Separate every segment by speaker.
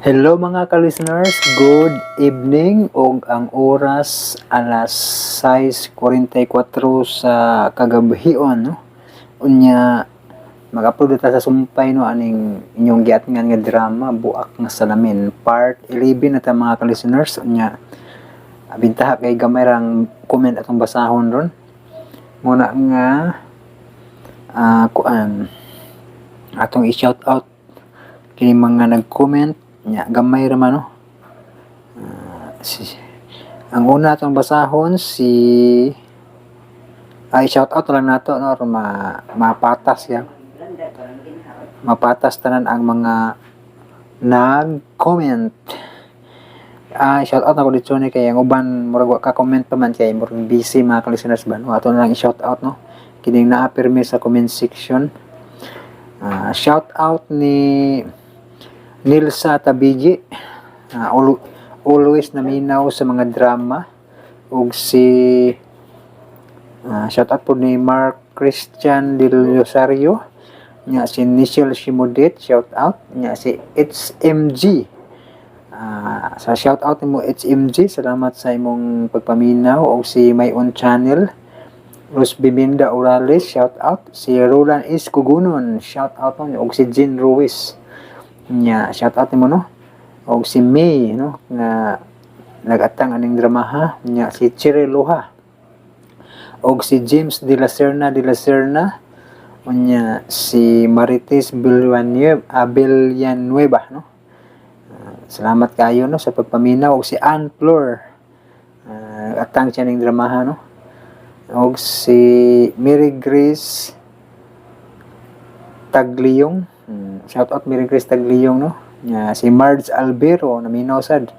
Speaker 1: Hello, mga ka-listeners, good evening og ang oras alas 6:44 sa kagabhion, no. Unya mag-upload ta sa sumpay, no, aning inyong giatngan nga drama, Buak nga Salamin part 11 na ta, mga ka-listeners. Unya bintaha kay gamay rang comment atong basahon ron muna nga kuan atong i-shout out kini mga nag-comment nya, gamay ra man, no. Ang una atong basahon si ay shout out lang nato, no, aron mapatas ya, mapatas tanan ang mga nag-comment. Shout out nako dito ni kay ang uban murag wa ka comment pa man kay murag busy, mga ka-listeners ba, no. Ato na lang i-shout out, no, kining naa pirmi sa comment section. Shout out ni Nilsa Tabigi, always naminaw sa mga drama, ug si shout out po ni Mark Christian Del Rosario nya, si Nichelle Shimudit, shout out nya, si HMG. Sa shout out nimo, HMG, salamat sa imong pagpaminaw, og si My Own Channel, Rose Biminda Orales, shout out, si Roland S. Kugunon, shout out mo, og si Jean Ruiz nya, shout out nimo, no, og si May, no, nga nagatang aning dramaha nya, si Chiri Luha og si James De La Serna De La Serna, unya si Marites Villanueva, Villanueva, no. Salamat kayo, no, sa pagpaminaw, og si Ann Flor, atang siya ning dramaha, no, og si Mary Grace Tagliyong. Shout out, Mary Grace Tagliyong, no. Nya si Marge Albero, naminaw sad,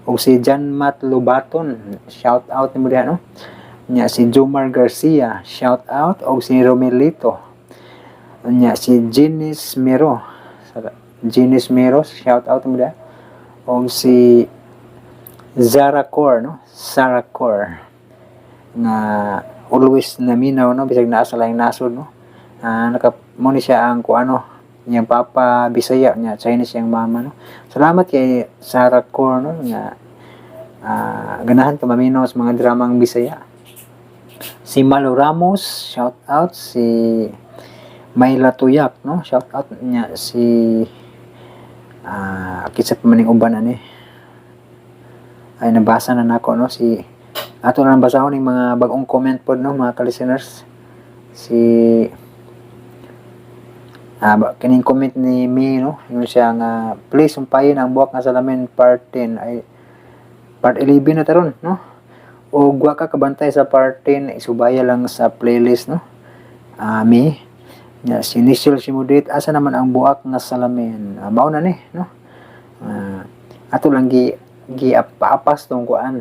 Speaker 1: ug si John Matt Lubaton, shout out nimo diha, no. Nya si Jomar Garcia, shout out, ug si Romelito. Nya si Ginis Mero. Ginis Mero, shout out nimo diha. Ug si Zara Core, no? Sarah Core nga always naminaw, no, bisag naa sa laing nasod, no. Naka mo ni siya ang kung ano niyang papa Bisaya niya, Chinese siyang mama, no. Salamat kay Sarah Core, no, nga ganahan ka maminaw sa mga dramang Bisaya. Si Malo Ramos, shout out, si Mayla Tuyak, no, shout out niya, si kinsa pa man ning uban ani ay nabasa na nako, no. Si ato na lang basahon ning mga bagong comment pod, no, mga ka-listeners. Si kining comment ni Mi, no, ingon siya nga please sumpayin ang Buwak nga Salamin part 10. Ay, part 11 na taron, no, o wa ka kabantay sa part 10, isubaya lang sa playlist, no. Mi nya, si Nichelle Simudit, asa naman ang Buak nga Salamin? Mao na ni, no. Ato lang gi gi paapas tong kuan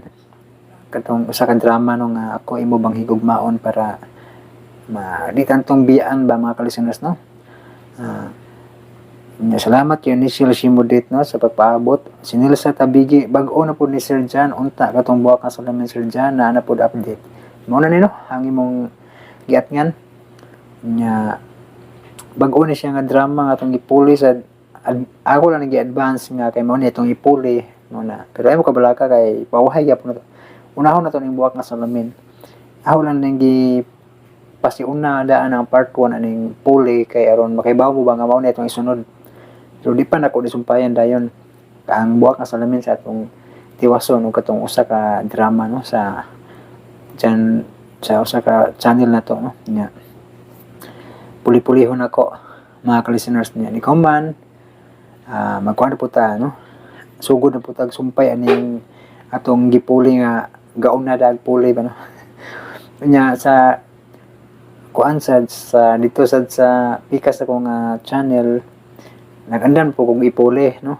Speaker 1: katong usa ka drama, no, nga Ako Imo Bang Higugmaon, para ma di tantong biyaan ba, mga ka-listeners, no. Nya, salamat kay Nichelle Simudit, no, sa pagpaabot. Si Nilsa Tabigi, bag-o na po ni Sir John unta katong Buak nga Salamin, Sir John, na na pod update. Mao na ni, no, ang imong giatngan nya, bag-o ni siya nga drama nga atong gipuli sa ako lang nag-advance nga kay mao ni itong ipuli mo na, pero ay mo kabalaka kay pawahay gyapon na to. Unahon na to ning Buwak nga Salamin. Ako lang nang gi pasiuna daan ang part 1 aning puli kay aron makaibaw mo ba nga mao na itong isunod, pero di pa nako nisumpayan dayon ang Buwak nga Salamin sa atong tiwason ug katong usa ka drama, no, sa chan sa usa ka channel na to, no. Nya puli-pulihon ako, mga ka-listeners niya ni man magkuan na po ta, no, sugod na po tag sumpay aning atong gipuli nga gaon na dag puli ba, no. Nya sa kuan sa dito sad sa pikas ako nga channel, nag-andan po kog ipuli, no,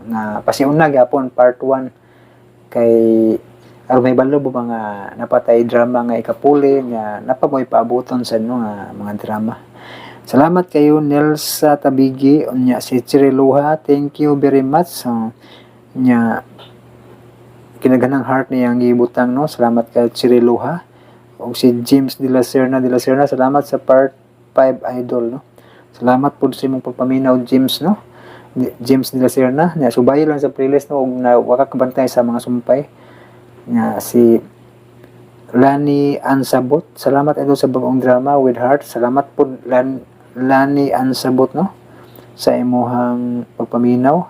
Speaker 1: nga pasiuna gyapon part 1 kay aron may balo mo mga napatay drama nga ikapuli nga napa mo'y paabuton sa no nga mga drama. Salamat kayo, Nelsa Tabigi, unya si Chiriluha, thank you very much. So, nya kinaghanang heart niyang gibutang, no. Salamat kay Chiriluha. Og si James De La Serna De La Serna, salamat sa part 5, idol, no. Salamat po sa imong pagpaminaw, James, no. James de la Serna nya, subayi lang sa playlist, no, ug na waka kabantay sa mga sumpay. Nya si Lani Ansabot, "Salamat, idol, sa bagong drama," with heart. Salamat po, Lani Ansabot, no, sa imuhang pagpaminaw.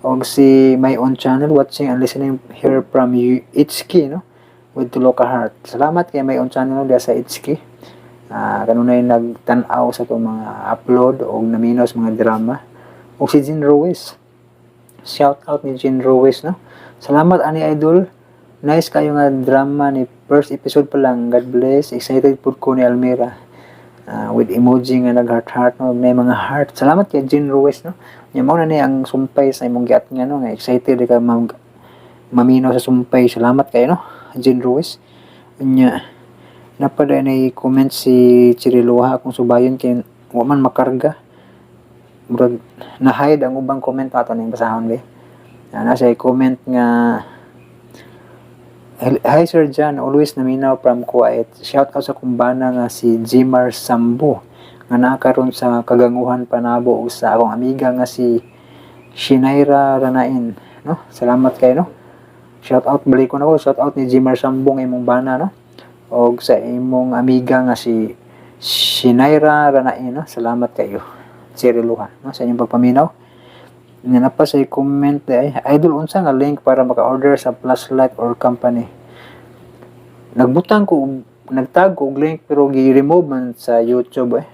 Speaker 1: Og si My Own Channel, "Watching and listening here from HK," no, with tulo ka heart. Salamat kay My Own Channel, no, diya sa HK. Kanunay nagtan-aw sa itong mga upload o naminaw sa mga drama. Og si Jean Ruiz. Shout out ni Jean Ruiz, no. "Salamat ani, idol. Nice kayo nga drama ni first episode pa lang. God bless. Excited pud ko ni Almira." With emoji nga nag heart heart, no, may mga heart. Salamat kay Jean Ruiz, no. Nya mao na ni ang sumpay sa imong giat nga, no, nga excited ka mag maminaw sa sumpay. Salamat kayo, no, Jean Ruiz. Nya napaday na comment si Chiriluha kung subayon kay wa man makarga. Murag na-hide ang ubang comment. Ato ning basahon be. Na siya comment nga, "Hi Sir John, always naminaw from Kuwait. Shout out sa kumbana nga si Jimar Sambo nga naa karon sa Kaganguhan, Panabo, ug sa akong amiga nga si Shinaira Ranain," no. Salamat kayo, no. Shout out, balik ko na ko. Shout out ni Jimar Sambo nga imong bana, no. Og sa imong amiga nga si Shinaira Ranain, no. Salamat kayo. Chiriluha, no, sa inyong pagpaminaw. Nga na pa sa comment ay, "Idol, unsa nga link para maka-order sa flashlight or company?" Nagbutang ko nagtag ko og link pero gi-remove man sa YouTube eh.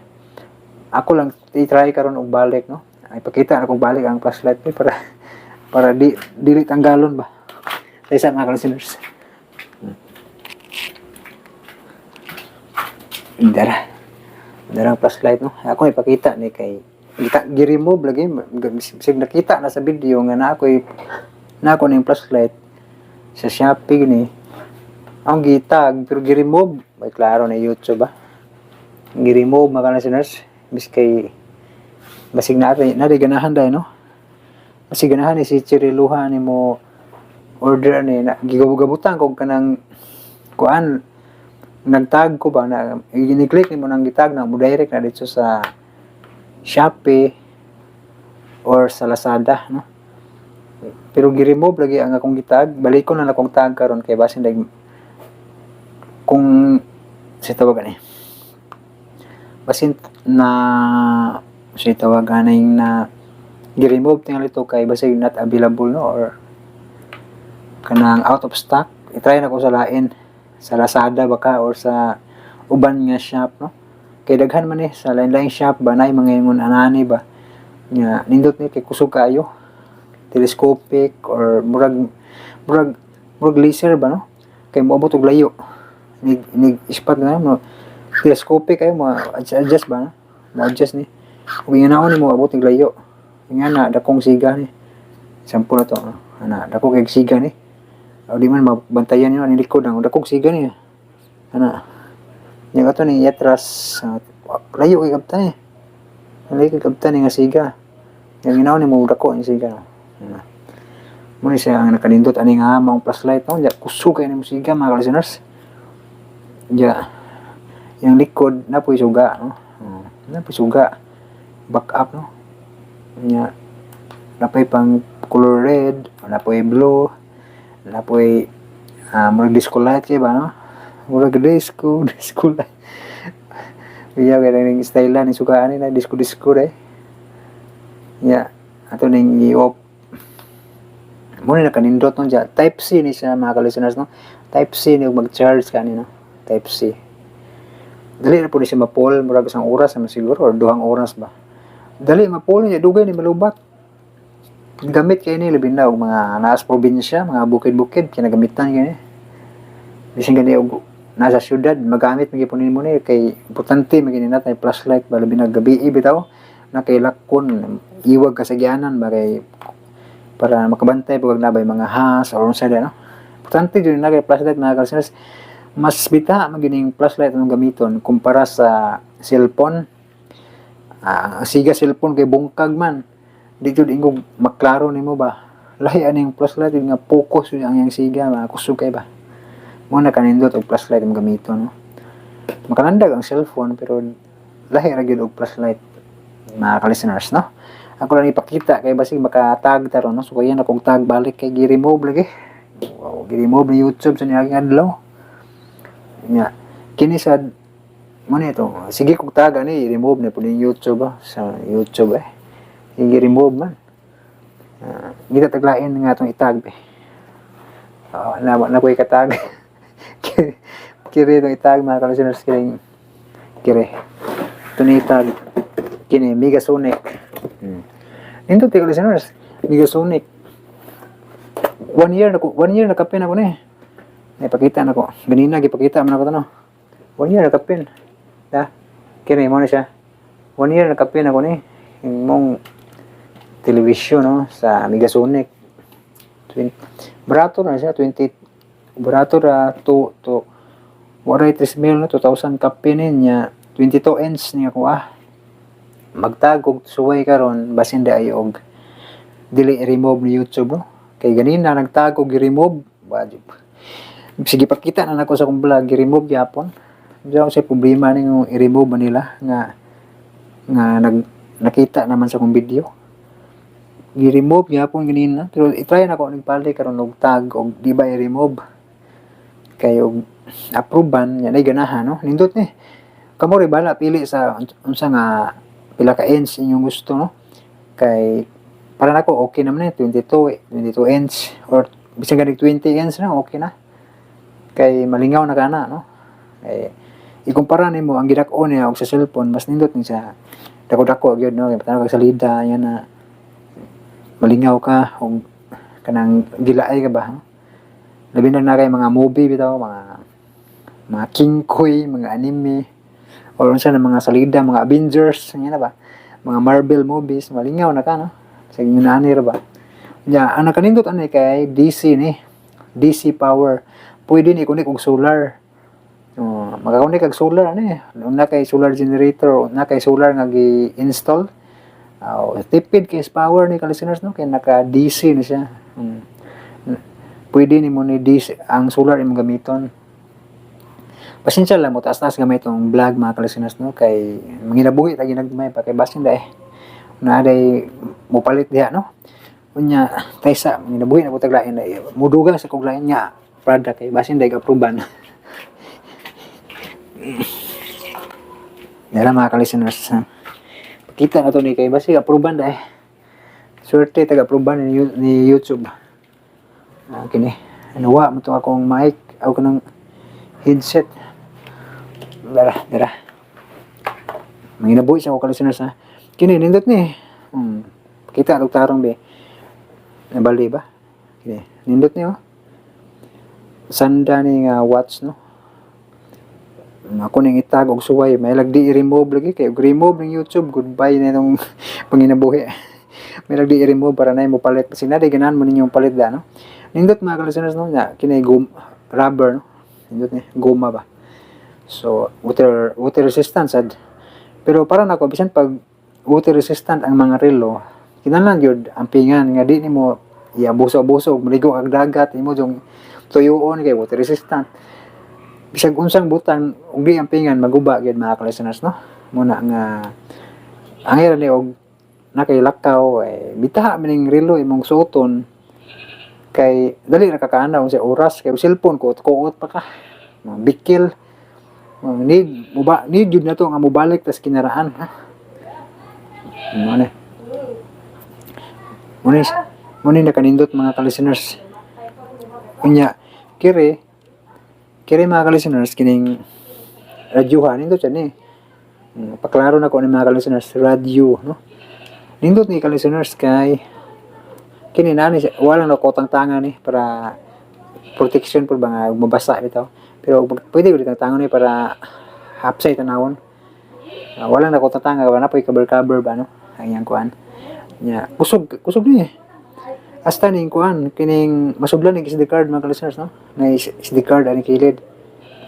Speaker 1: Ako lang i-try karon og balik, no. Ay, pakita na kong balik ang flashlight eh, para di dili tanggalon ba. Sa isa, mga listeners. Dara. Dara ang flashlight, no. Ako ipakita ni kay kita gi-remove lagi sig nakita na sa video nga na ako ning flashlight sa Shopee ni ang gitag pero gi-remove. May klaro na YouTube ba, gi-remove, mga listeners, bis kay basig na na di ganahan dai, no, basig ganahan ni si Chiriluha ni mo order ni na gigabutan kog kanang kuan, nagtag ko ba na i-click nimo nang gitag na mo direct na dito sa Shopee or sa Lazada, no. Pero gi-remove lagi ang akong gitag. Balik ko na lang akong tag karon kay basin dag kung si tawagan eh basin na si tawagan na gi-remove tingali to kay basig not available, no, or kanang out of stock. I-try na ko sa lain, sa Lazada baka or sa uban nga shop, no, kay daghan man eh sa lain-laing shop ba nay mga ingon anani ba nga nindot ni kay kusog kaayo, telescopic or murag laser ba, no, kay moabot og layo nig ispat nga mo telescopic kayo, mo adjust ba, no, mo adjust ni ug inganaon ni mo abot og layo. Ingana dakong siga ni, sample na to, no? Ana, dako kay siga ni o di man mabantayan niyo ani likod ang dakong siga ni. Ana nya kato ni yatras, layo kay kabtan eh, layo kay kabtan ni nga siga. Yang inaon ni mo dako ang siga, no. Ana mo ni siya ang nakanindot ani nga maong flashlight, no. Nya kusog kay ni mo siga, mga listeners. Ya yang likod na po'y suga, no. Oh, na po'y suga, back up, no. Nya napay pang color red, napoy blue, napoy murag disco light kay ba, no, murag disco disco light. Iya kay ning style ni sugaan ni na disco disco de. Ya ato ning i-off mo ni nakanindot, no. Dya type C ni siya, mga ka-listeners, no. Type C ni ug mag-charge ka ni, no. Type C, dali na po ni siya mapol, murag isang oras naman siguro or 2 oras ba, dali mapol niya, dugay ni malubat. Gamit kay ni labi na og mga naas probinsya, mga bukid-bukid, kinagamitan kay ni. Bisan gani og nasa syudad, magamit man gyud nimo ni kay importante man gyud ni flashlight ba, labi na gabi bitaw na kay lakon iwag kasagyanan ba, kay para makabantay pag nabay mga has or unsa no. Importante jud na kay flashlight, mga ka-listeners. Mas bita magining flashlight ang gamiton kumpara sa cellphone. Ang siga cellphone kay bungkag man, di jud ingog maklaro nimo ba. Lahi aning flashlight nga focus yun ang iyang siga, mga kusog kay ba. Mo na kanindot og flashlight ang gamiton, no. Makalandag ang cellphone pero lahi ra gyud og flashlight, mga ka-listeners, no. Ako lang ipakita kay basig makatag ta ron, no? So kaya na kong tag balik kay gi-remove lagi. Wow, gi-remove ni YouTube sa niaging adlaw. Nya kini sad mo ni ito. Sige kog tag ani, i-remove na po ni YouTube ah, sa YouTube eh. I-remove man. Kita taglain nga itong itag eh. Na ko ikatag. Kiri itong itag, mga ka-listeners, kiring kiri. Ito ni itag kini Megasonic. Nindot ka, listeners, Megasonic. One year na ko, 1 year na kapin ako ni. Ipakita na ko. Ganina gipakita man ako to, no. 1 year na kapin. Da. Kini mo na siya. 1 year na kapin ako ni. Yung mong television, no, sa Megasonic. 20, barato na siya, 20 barato ra to to waray 3 mil, no, 2,000 kapin niya, 22 inch niya ko ah. Magtag og suway karon basin di ay og dili i-remove ni YouTube, no? Kay ganina nagtag og i-remove, wajib. Sige, pakita na nako sa akong vlog, i-remove gyapon. Diyan sa problema ning i-remove ba nila nga nga nag nakita naman sa akong video. Gi-remove gyapon ganina, pero i-try na ko nagpalit karon og tag og di ba i-remove. Kay og approve-an nya nay ganahan, no. Nindot ni. Kamo rin bala pili sa unsa nga pila ka inch inyong gusto, no. Kay para nako okay naman eh 22 22 inch or bisan ganig 20 inch na okay na. Kay malingaw na kana, no. Kay ikumpara nimo ang gidak-on niya og sa cellphone, mas nindot ni sa dako-dako gyud, no. Kay tanaw kag salida yan na malingaw ka og kanang gilaay ka ba, no? Labi na na kay mga movie bitaw, mga King Koy, mga anime or unsa na mga salida, mga Avengers, yan na ba? Mga Marvel movies, malingaw na ka, no? Sa inyo na ra ba? Ya, ang nakanindot ani kay DC ni. DC power. Pwede ni i-connect og solar. Oh, makakunik og solar ani. Una kay solar generator, una kay solar nga gi-install. Oh, tipid kay power ni ka, listeners, no, kay naka DC ni siya. Pwede nimo ni DC ang solar imong gamiton. Pasensya lang mo taas-taas gamay itong vlog, mga ka-listeners, no, kay manginabuhi ta ginagmay pa kay basin dai na day mopalit diha, no. Unya taysa manginabuhi na po taglain dai mudugang sa kog lain nga product kay basin day approve-an. Dara, mga ka-listeners, ha. Pakita na to ni kay basig approve-an dai. Swerte taga approve-an ni YouTube. Ah, kini. Ano wa mo to akong mic ako kanang headset. Dara, dara. Manginabuhi sa ako, ka-listeners, ha. Kini nindot ni. Kita og tarong be. Nabali ba? Kini nindot ni oh. Sanda ni nga watch, no. Ako ning itag og suway, may lag di i-remove lagi kay og remove ng YouTube, goodbye na itong panginabuhi. May lag di i-remove para na mo palit. Kasi na di ganahan mo ninyong palit da, no. Nindot, mga ka-listeners, no, na kini gum rubber, no. Nindot ni goma ba. So water water resistant sad. Pero para nako, bisan pag water resistant ang mga relo, kinahanglan gyud ang pingan nga di nimo iabuso-abuso og maligo kag dagat imo jung tuyuon kay water resistant. Bisag unsang butang ug di ang pingan, maguba gyud, mga ka-listeners, no. Muna nga ang ira ni og na kay lakaw eh, bitaha mining relo imong suoton kay dali ra kakaana sa oras, kay cellphone kuot kuot pa ka mga bikil. Mga need mo ba, need jud na to nga mobalik tas kinaraan, ha. Mo na mo ni mo ni nakanindot, mga ka-listeners. Unya kiri kiri, mga ka-listeners, kining radyohan nindot siya ni. Paklaro na ko ni, mga ka-listeners, radyo, no. Nindot ni, ka-listeners, kay kini na ni siya, wala na kotang tanga ni para protection po ba nga mabasa bitaw, pero pwede gud tang ni para hapsay tanawon. Wala na kotang tanga ba na po'y cover cover ba, no, ang iyang kuan nya kusog kusog ni hasta ning kuan kining masublan ning SD card, mga ka-listeners, no, na SD card ani kilid.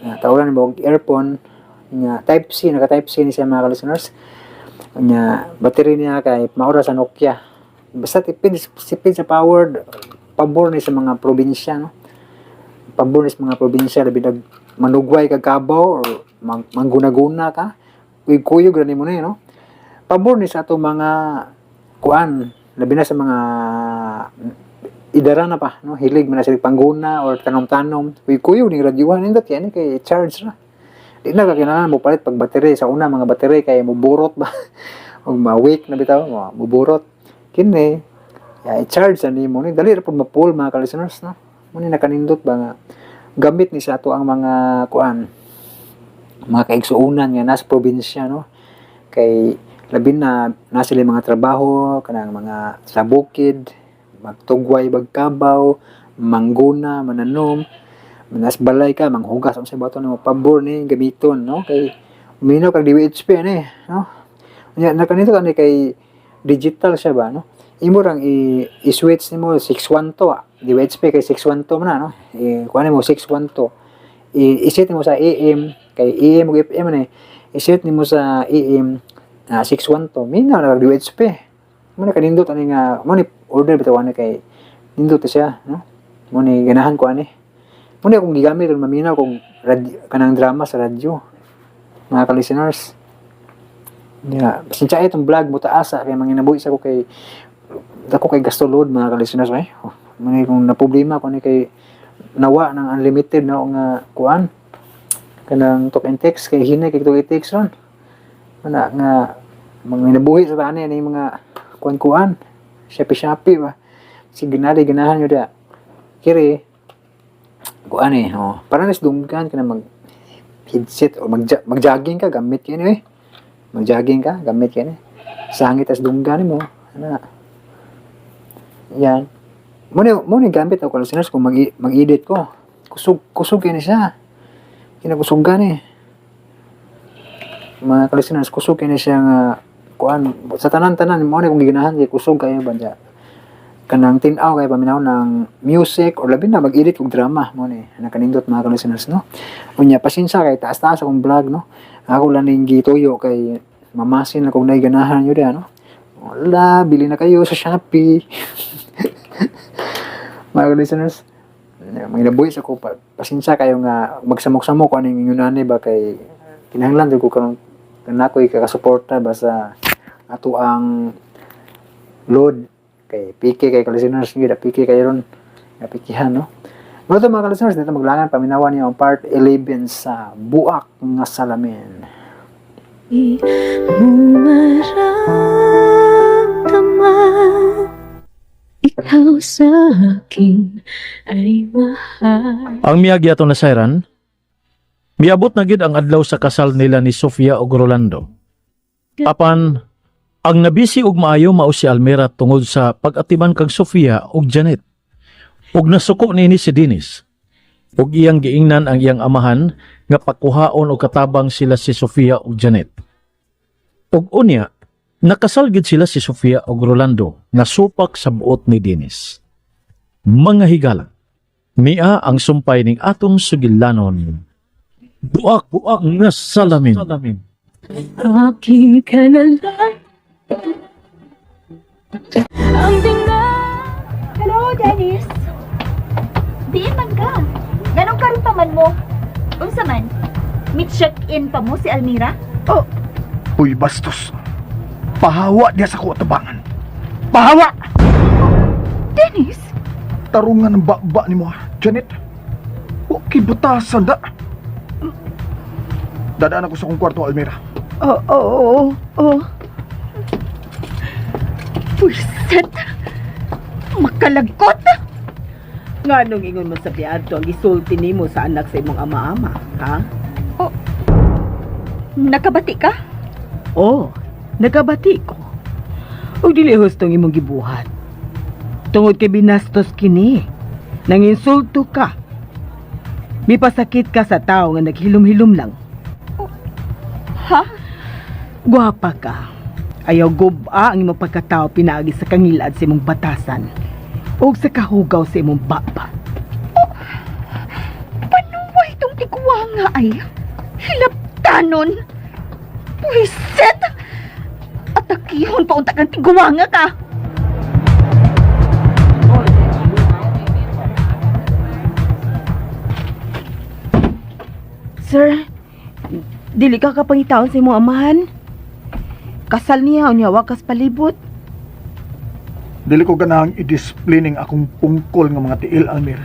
Speaker 1: Nga tawran mo og earphone nya type C, naka type C ni siya, mga ka-listeners. Nya battery niya kay maura sa Nokia, basta tipid tipid sa power. Pabor ni sa mga probinsya, no, pabor ni sa mga probinsya, labi nag manugway kag kabaw or mangguna-guna ka, kuyog ra nimo ni, no. Pabor ni sa ato mga Kuan, labi na sa mga idara na pa, no, hilig man na sila pangguna or tanom-tanom. Uy, kuyog ning radyuhan, nindot yan kay charge ra. Di na ka kinahanglan mo palit pag battery. Sa una mga battery kay muburot ba og ma-weak na bitaw, muburot. Kini ya, i-charge sa nimo ni, dali ra pud ma-full, mga ka-listeners, no. Mo ni nakanindot ba nga gamit ni sa ato ang mga kuan, mga kaigsuonan nga nasa probinsya, no, kay labi na na sila mga trabaho kanang mga sa bukid, magtugway, bagkabaw, mangguna, mananom, nas balay ka manghugas, unsay bato nimo, pabor ni gamiton, no, kay minaw kag DWHP ani, no. Nya nakanito ani kay digital siya ba, no. Imo rang i-switch nimo 612, DWHP kay 612 man na, no. I kuan nimo 612, i-set nimo sa AM kay AM ug FM ni, i-set nimo sa AM 612, minaw na kag DWHP. Mo na kanindot ani nga mo ni order bitaw ani kay nindot siya, no. Mo ni ganahan ko ani, mo ni akong gigamit ron maminaw kog radyo, kanang drama sa radyo, mga ka-listeners. Yeah, pasensya itong vlog mo taasa kay manginabuhi sa ko kay dako kay gasto load, mga ka-listeners ay. Oh, mo ni kung na problema ko ni kay nawa ng unlimited na nga kuan kanang talk and text kay hinay kay talk and text ron. Wala nga mga nabuhi sa tani ani mga kuan-kuan, Shopee Shopee ba. Sige ginali ganahan nyo da. Kiri kuan eh, oh. Para nas dunggan ka na mag headset o mag mag-jogging ka, gamit kini eh. Mag-jogging ka, gamit kini. Sangit as dunggan mo. Ana. Yan. Mo ni gamit ako, listeners, kung mag-edit ko. Kusog kusog kini siya. Kinakusugan eh. Mga ka-listeners, kusog kini siya nga kuan sa tanan-tanan mo ni kung giganahan kay kusog kayo ba diya. Kanang tin-aw kay paminaw ng music or labi na mag-edit og drama mo ni nakanindot, mga ka-listeners, no. Unya pasensya kay taas-taas akong vlog, no. Ako lang ning gituyo kay mamasin na kung ganahan nyo diya, no. Wala, bili na kayo sa Shopee. Mga listeners, mga nabuhi sa ko, pasensya kayo nga magsamok-samok ko aning ingon ba kay kinahanglan jud ko karon kanakoy kakasuporta ba sa ato ang load kay piki kay ka-listeners gyud, piki kayo ron nga pikihan, no. Mo to, mga ka-listeners, dito maglangan paminawan niyo ang part 11 sa Buak nga Salamin.
Speaker 2: Mo maramdaman, ikaw sa akin ay mahal.
Speaker 3: Ang miyagi ato na sayran, miabot na gid ang adlaw sa kasal nila ni Sofia ug Rolando. Apan ang nabisi og maayo mao si Almira tungod sa pag-atiman kag Sofia ug Janet. Ug nasuko niini si Dennis. Ug iyang giingnan ang iyang amahan nga pakuhaon og katabang sila si Sofia ug Janet. Ug unya, nakasal gid sila si Sofia ug Rolando nga supak sa buot ni Dennis. Mga higala, nia ang sumpay ning atong sugilanon. Buak, buak nga salamin.
Speaker 2: Akin ka na lang. Ang tingnan.
Speaker 4: Hello, Dennis. Diin man ka. Ganong karon pa man mo? Unsa man? Mi-check-in pa mo si Almira?
Speaker 5: Uy, bastos. Pahawa diya sa ko tabangan. Pahawa!
Speaker 4: Dennis?
Speaker 5: Tarungan ng baba ni mo, ha, Janet. Okay, butasan da. Dadaan ako sa kong kwarto, Almira.
Speaker 4: Oo. Pwiset! Makalagkot!
Speaker 6: Nganong ingon mo sa biadto ang gisulti nimo sa anak sa imong ama-ama, ha?
Speaker 4: Nakabati ka?
Speaker 6: Oh, nagabati ko. Ug dili hustong imong gibuhat. Tungod kay binastos kini, nanginsulto ka. Mipasakit ka sa tao nga naghilom-hilom lang.
Speaker 4: Ha?
Speaker 6: Gwapa ka. Ayaw guba ang imong pagkatao pinaagi sa kangilad sa imong batasan ug sa kahugaw sa imong baba.
Speaker 4: Panuway itong tigwanga ay? Hilabtanon! Pwiset! Atakihon pa unta kang tigwanga ka!
Speaker 6: Sir, dili ka kapangitaon sa imong amahan. Kasal niya unya wakas palibot.
Speaker 5: Dili ko ganahang i-display ning akong pungkol nga mga tiil, Almir.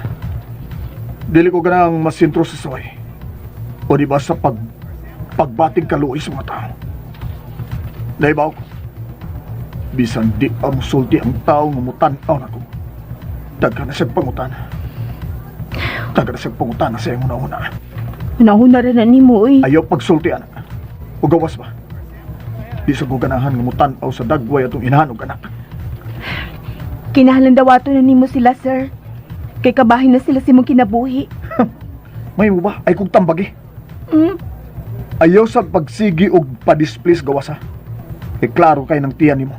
Speaker 5: Dili ko ganahang masintro sa suway. O di ba sa pagbating kaluoy sa mga tao. Naibaw ko. Bisan di pa musulti ang tao nga mutan-aw nako. Daghan na siyang pangutana. Daghan na siyang pangutana sa iyang una-una.
Speaker 6: Hunahuna rin na nimo oy.
Speaker 5: Ayaw pagsulti, anak. O gawas ba? Di sa ko ganahan nga mutan-aw sa dagway atong inahan og anak.
Speaker 6: Kinahanglan dawato na nimo sila, sir. Kay kabahin na sila sa imong kinabuhi.
Speaker 5: May mo ba? Ay kong tambagi.
Speaker 6: Mm.
Speaker 5: Ayaw sa pagsigi og padisplays gawas ha. E klaro kay ng tiyan nimo.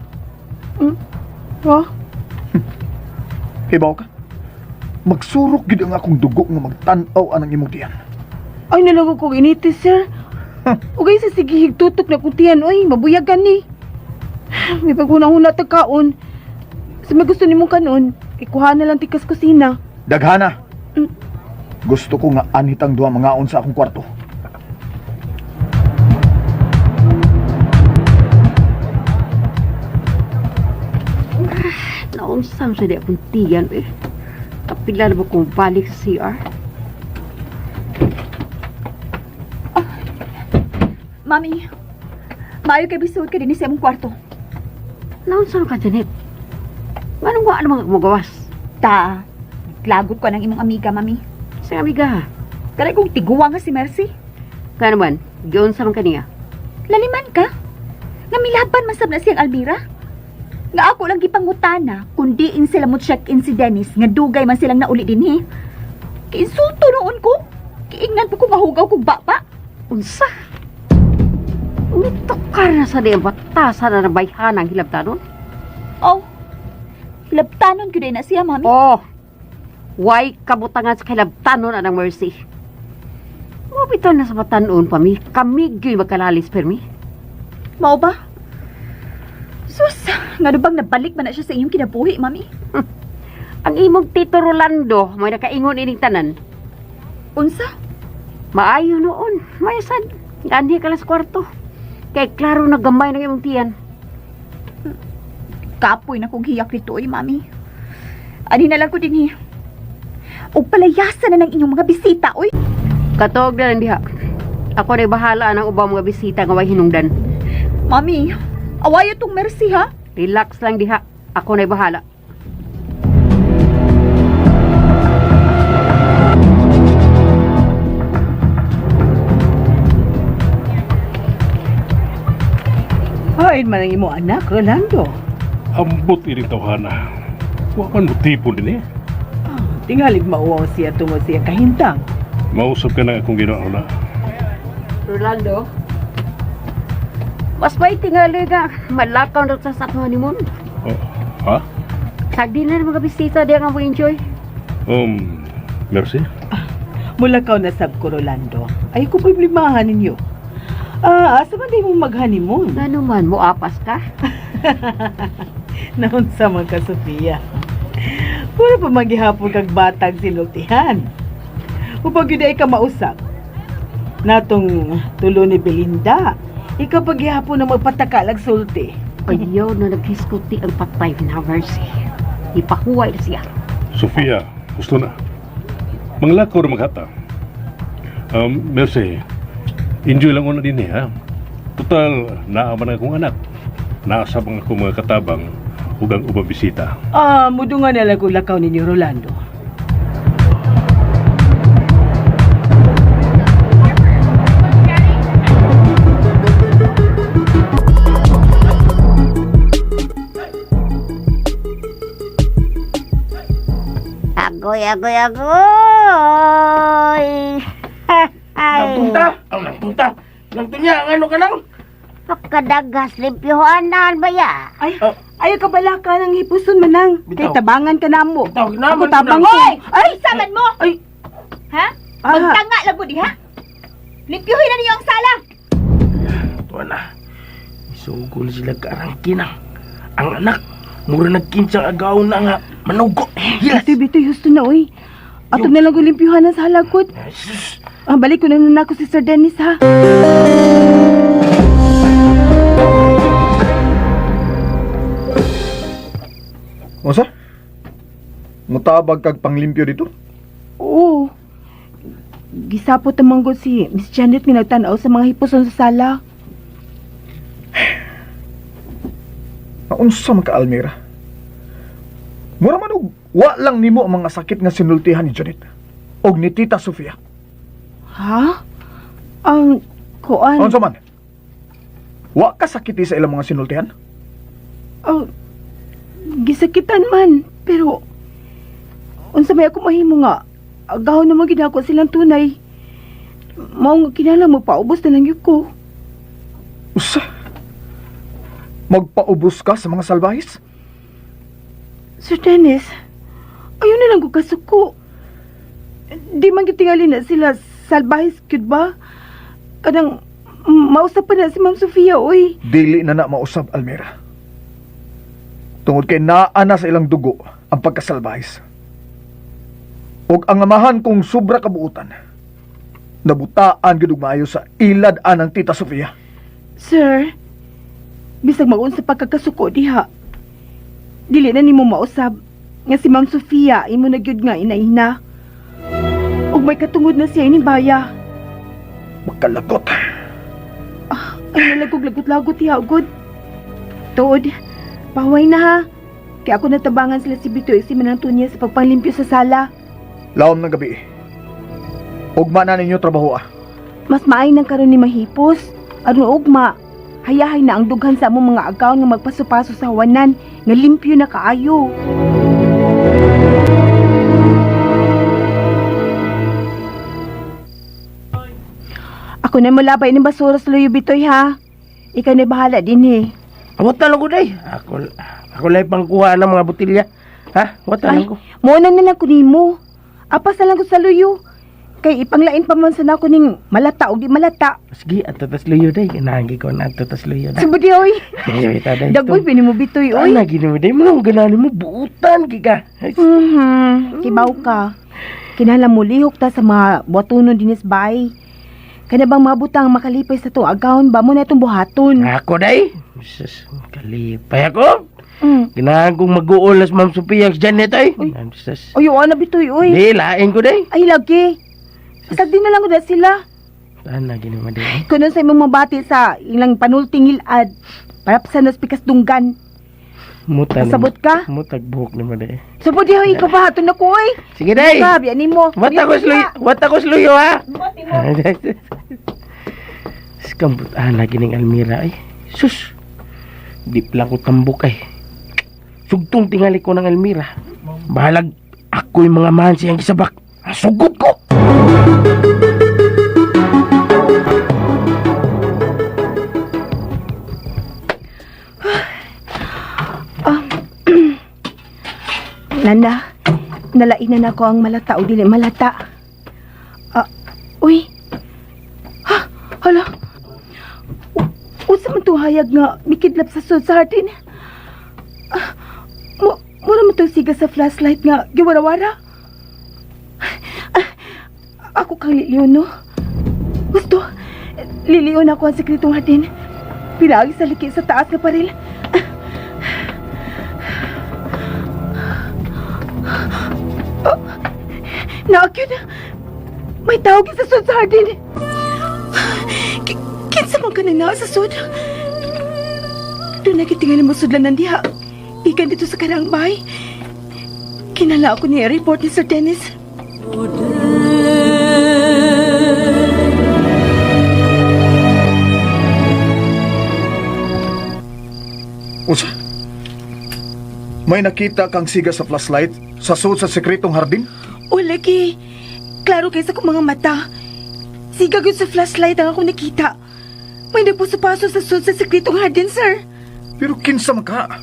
Speaker 6: Oh,
Speaker 5: Hibaw ka? Magsurok gid ang akong dugo nga magtan-aw anang imong tiyan.
Speaker 6: ay nalago kong initi, sir. Ugay sa sige higtutok na kong tiyan, oy, mabuyagan ni. May paghuna-huna ta kaon. Sa may gusto nimong kanon, ikuha na lang tikas kusina.
Speaker 5: Daghana. Gusto ko nga anhitang duha mangaon sa akong kwarto.
Speaker 7: Naunsam sa di akong tiyan eh. Kapila na ba kong balik sa CR?
Speaker 4: Mami, maayo kay bisuod ka dinhi sa imong kwarto.
Speaker 7: Naunsam ka, Janet? Anong wa naman magawas?
Speaker 4: Ta, naglagot ko ng imong amiga, mami.
Speaker 7: Sa amiga,
Speaker 4: Kanay kong tiguwa nga si Mercy.
Speaker 7: kaya naman, giyon sa man kaniya.
Speaker 4: Laliman ka. Nga milaban man sab na siyang Almira. Nga ako lang gipangutana kung diin sila mo check-in si Dennis nga dugay man silang nauli dinhi. Kiinsulto noon ko. Kiingnan po ko mahugaw kog baba.
Speaker 7: Unsa? Mitokar na sa di ang batasan na nabayhan ang hilabtanon?
Speaker 4: Oh. Hilabtanon gyud na siya, mami.
Speaker 7: Oh! Why kabutangan sa hilabtanon anang Mercy? Mabitaw na sa batanon pa mi. Kami gyud magkalalis permi.
Speaker 4: Mao ba? Sus, ngano bang nabalik man na siya sa inyong kinabuhi, mami?
Speaker 7: Ang imong Tito Rolando, may nakaingon ining tanan.
Speaker 4: Unsa?
Speaker 7: Maayo noon. Maayo sad. Anhi ka lang sa kwarto. Kay klaro na gamay ng imong tiyan.
Speaker 4: Kapoy na kong hiyak nito, oy, mami. Ani na lang ko dinhi. Og palayasan na ng inyong mga bisita, oy.
Speaker 7: Katuog na lang diha. Ako na'y bahala ng ubang mga bisita nga way hinungdan.
Speaker 4: Mami, awayo tong Mercy, ha?
Speaker 7: Relax lang diha. Ako na'y bahala.
Speaker 6: Ay, man ang imo anak, Rolando.
Speaker 8: Ambot ining tawhana. Wa man mo tipo din eh.
Speaker 6: Ah, tingalig mauwaw siya tungod siya kahintang.
Speaker 8: Mausap ka na akong ginoo na.
Speaker 7: Rolando? Mas may tingali nga. Malakaw na sa atong honeymoon.
Speaker 8: Oh, ha?
Speaker 7: Sagdi na ng mga bisita diha nga mo enjoy.
Speaker 8: Merci.
Speaker 6: Mulakaw na sab ko, Rolando. Ay ko problemahan ninyo. Ah, asa man day mo mag-honeymoon?
Speaker 7: Ano man, moapas ka?
Speaker 6: Naunsa man ka, Sofia. Wala pa maghihapon kag batag sinultihan. Upag yun ay ka mausap. Natong tulo ni Belinda. Ikaw paghihapon na magpatakalag sulti.
Speaker 7: Ayaw na naghiskuti ang patay na Mercy. Ipahuway na siya.
Speaker 8: Sofia, gusto na. Manglakaw ra maghata. Merci. Enjoy lang una din eh, ha? Total, naa man akong anak. Naa sa mga akong mga katabang ug ang ubang bisita.
Speaker 6: Ah, mudungan na lang kung lakaw ninyo, Rolando.
Speaker 7: Agoy, agoy, agoy! Ay,
Speaker 9: Nagpunta! Ang nagpunta! Nagtunya, ang ano ka lang?
Speaker 7: pagkadagas, limpyohanan ba ya?
Speaker 6: Ay,
Speaker 9: Oh.
Speaker 6: ayaw ka bala ka ng hipuson manang.
Speaker 9: Bitaw.
Speaker 6: Kay tabangan ka na mo.
Speaker 9: Bitaw, ginaman
Speaker 6: Ako
Speaker 9: ko
Speaker 6: tabang
Speaker 9: na.
Speaker 6: ko.
Speaker 4: Hoy! Ay, saman mo!
Speaker 6: Ay!
Speaker 4: Ha?
Speaker 6: Ah.
Speaker 4: Magtanga lang mo diha. Limpyuhin na ninyo ang sala.
Speaker 9: Tuwa na. Isugol sila karangkinang. Ang anak, mura nagkinsang agaw na nga. Manugo. Hilas!
Speaker 6: Bitoy, bitoy, husto na, oy. Ato na lang kong limpyuhan sa halagkod.
Speaker 9: Sus!
Speaker 6: Ah, balik ko na nun ako si Sir Dennis, ha?
Speaker 5: Unsa? Mutabag kag panglimpyo dito?
Speaker 6: Oo. Gisapot ang manggod si Miss Janet nga nagtan-aw sa mga hipuson sa sala.
Speaker 5: Naunsa man ka, Almira? Mura man og wa lang nimo ang mga sakit nga sinultihan ni Janet og ni Tita Sofia.
Speaker 6: Ha? Ang kuan.
Speaker 5: Unsa man? Wa ka sakiti sa ilang mga sinultihan?
Speaker 6: Oh, gisakitan man, pero unsa may ako mahimo nga agaw naman gid ako silang tunay. Mao nga kinahanglan mo paubos na lang yun ko.
Speaker 5: Usa. Magpaubos ka sa mga salbahis?
Speaker 6: Sir Dennis, ayaw na lang ko kasuko. Di man gitingali na sila salbahis gyud ba? Kanang mausap pa na si Ma'am Sofia, oy.
Speaker 5: Dili na na mausab, Almira. Tungod kay naa na sa ilang dugo ang pagkasalbahis. Og ang amahan kong sobra kabuutan, nabutaan gyud og maayo sa ilad anang Tita Sofia.
Speaker 6: Sir, bisag mag-unsa pagkakasuko diha. Dili na nimo mausab nga si Ma'am Sofia imo na gyud nga inaina. Ug may katungod na siya ining baya.
Speaker 5: Magkalagot.
Speaker 6: Ay nalagog-lagot-lagot diha gud. Tuod, paway na ha. Kaya ako natabangan sila si Bitoy si Manang Tunya sa pagpanglimpyo sa sala.
Speaker 5: Lawom ng gabi. Ugma na ninyo trabaho ah.
Speaker 6: Mas maay nang karon ni mahipos. Aron ugma, hayahay na ang dughan sa among mga agaw nga magpaso-paso sa hawanan nga limpyo na kaayo. Ako na mulabay ng basura sa luyo bitoy ha. Ikaw na bahala din eh.
Speaker 9: Awat na lang ko day. Ako lang pangkuha ng mga botilya. Ha? Wata
Speaker 6: Ay,
Speaker 9: lang ko.
Speaker 6: Muna na lang ko nimo. Apas na lang ko sa luyo. Kay ipanglain pa man sa nako ning malata o di malata.
Speaker 9: Sige, ato tas luyo day. Kinahanggi ko na ato tas luyo day.
Speaker 6: Sabudi oy.
Speaker 9: Ay, ta day.
Speaker 6: Dagboy pini mo bitoy oy.
Speaker 9: Ay, lagi mo day. Mga ganahan mo buutan kika. Ay,
Speaker 6: Kibaw ka. Kinahanglan mo lihok ta sa mga buhatonon dinis bay. Kana bang mabutang makalipay sa to agawon ba mo na itong buhaton.
Speaker 9: Ako day. Jesus, kalipay ako. Ganahan kong mag-uol as Ma'am Sophia Janet ay.
Speaker 6: Uy.
Speaker 9: Jesus.
Speaker 6: Oy, ana bitoy oy.
Speaker 9: Di, lain ko day.
Speaker 6: Ay lagi. Basta di na lang ko na sila.
Speaker 9: Saan lagi naman day?
Speaker 6: Kunon sa imong mabati sa ilang panulting ilad. Para sa nas pikas dunggan.
Speaker 9: Muta
Speaker 6: Kasabot ka?
Speaker 9: Mutag buhok naman day.
Speaker 6: Sabot di hoy, ikaw ba haton na ko oy.
Speaker 9: Sige day.
Speaker 6: Grabe ani mo.
Speaker 9: Wata ko sluyo, wata ko sluyo ha. Skambot ah lagi ning Almira ay. Sus. Di pala ko tambok ay. Sugtong tingali ko ng Almira. Bahalag ako'y mga mahan siyang gisabak. Ang Sugot ko.
Speaker 6: Nana, nalainan ako ang malata o dili malata. Ah, uy. Ha, hala. Unsa man to hayag nga mikidlap sa sud sa hardin? Ah, mura man to siga sa flashlight nga giwarawara. Ah, ako kang liliyon, no? Gusto, liliyon ako ang sekretong hardin. Pinaagi sa liki sa taas nga paril. Naakyo na. May tawag sa sud sa hardin. Kinsa man ka na naa sa sud? Doon nakitingan mo sudlanan diha. Ikan dito sa karang bay. Kinala ako ni report ni Sir Dennis.
Speaker 5: Unsa? May nakita kang siga sa flashlight sa suod sa sekretong hardin?
Speaker 6: O lagi. Klaro kay sa kong mga mata. Siga gyud sa flashlight ang ako nakita. May nagpuso-paso sa sud sa sekretong hardin, sir.
Speaker 5: Pero kinsa man ka?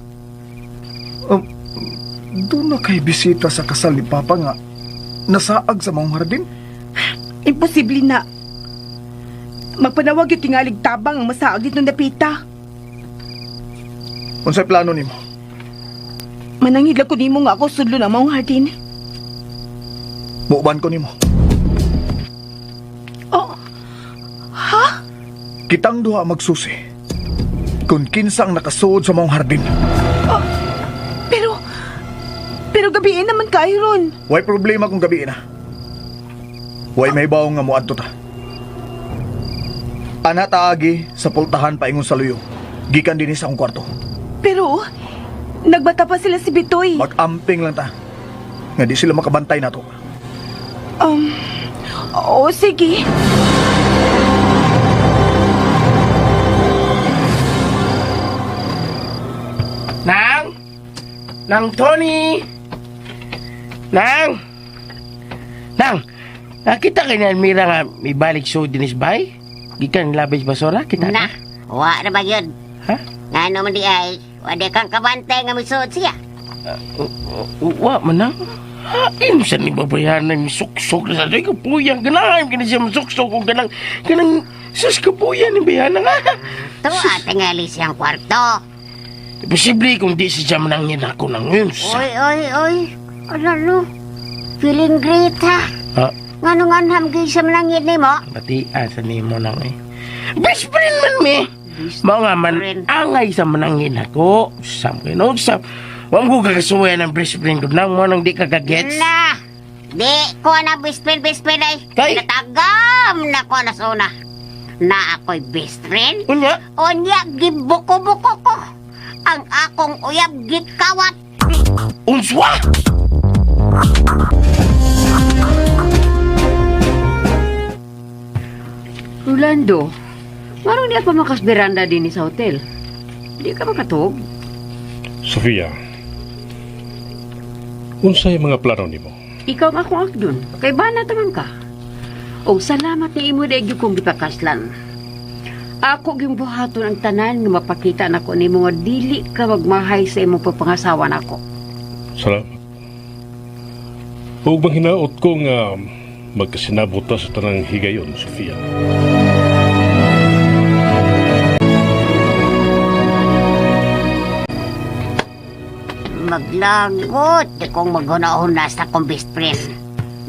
Speaker 5: Doon na kay bisita sa kasal ni Papa nga nasaag sa maong hardin?
Speaker 6: Imposible na. Magpanawag yung tingalig tabang ang masaag dito napita.
Speaker 5: Unsay plano nimo?
Speaker 6: Manangid lang ko nimo nga ako sudlo na maong hardin.
Speaker 5: Muuban ko nimo.
Speaker 6: Oh, ha?
Speaker 5: Kitang duha magsusi. Kung kinsa ang nakasuod sa maong hardin.
Speaker 6: Oh, pero Pero gabiin naman kayo ron.
Speaker 5: Way problema kung gabi na. Way may nga moadto ta. Ana taagi sa pultahan paingon sa luyo. Gikan dinhi sa akong kwarto.
Speaker 6: Pero, nagbata pa sila si Bitoy.
Speaker 5: Mag-amping lang ta. Nga di sila makabantay nato.
Speaker 6: Oo, sige.
Speaker 9: Nang! Nang Tony! Nang! Nang! Nakita kay ni Almira nga may balik so dinis bay? Gikan labis basura kita
Speaker 7: Na, wa na ba yun?
Speaker 9: Ha?
Speaker 7: Ngano man di ay, wala kang kabantay nga misuod siya.
Speaker 9: Wa man nang. Hain sa ni babayanan ni suksok na sa doy kapuyang ganahan kini siya masuksok og ganang ganang sus kapuyan ni bayana nga.
Speaker 7: Tuwa tingali siyang kwarto.
Speaker 9: Posible kung di siya manangin ako nang yun.
Speaker 7: Oy, oy, oy. Ano no? Feeling great ha?
Speaker 9: Ha?
Speaker 7: Ngano nga ham gyud siya manangit nimo?
Speaker 9: Batian sa nimo nang eh. Best friend man mi. Mao nga man
Speaker 7: friend.
Speaker 9: angay sa manangin ako. Sam kay no sam. Wa mo ko kagasuwayan ang best friend ko nang mo nang di ka kagets.
Speaker 7: Na! Di ko na best friend, best friend ay.
Speaker 9: Kay?
Speaker 7: Natagam na ko na suna. Na ako'y best friend.
Speaker 9: Unya,
Speaker 7: Unya, gibuko-buko ko. Ang akong uyab gikawat.
Speaker 9: unswa.
Speaker 7: Rolando, marong niya pa makasberanda din sa hotel. Di ka makatog.
Speaker 8: Sofia, unsay mga plano nimo?
Speaker 7: Ikaw ang akong akdon. Kay bana taman ka. Og salamat ni imo dayeg kong gipakaslan. Ako gyung buhaton ang tanan nga mapakita nako nimo nga dili ka magmahay sa imong pagpangasawa nako.
Speaker 8: Salamat. Ug manghinaot ko nga magkasinabot ta sa tanang higayon, Sofia.
Speaker 7: Maglagot di kong maghuna-huna sa akong best friend.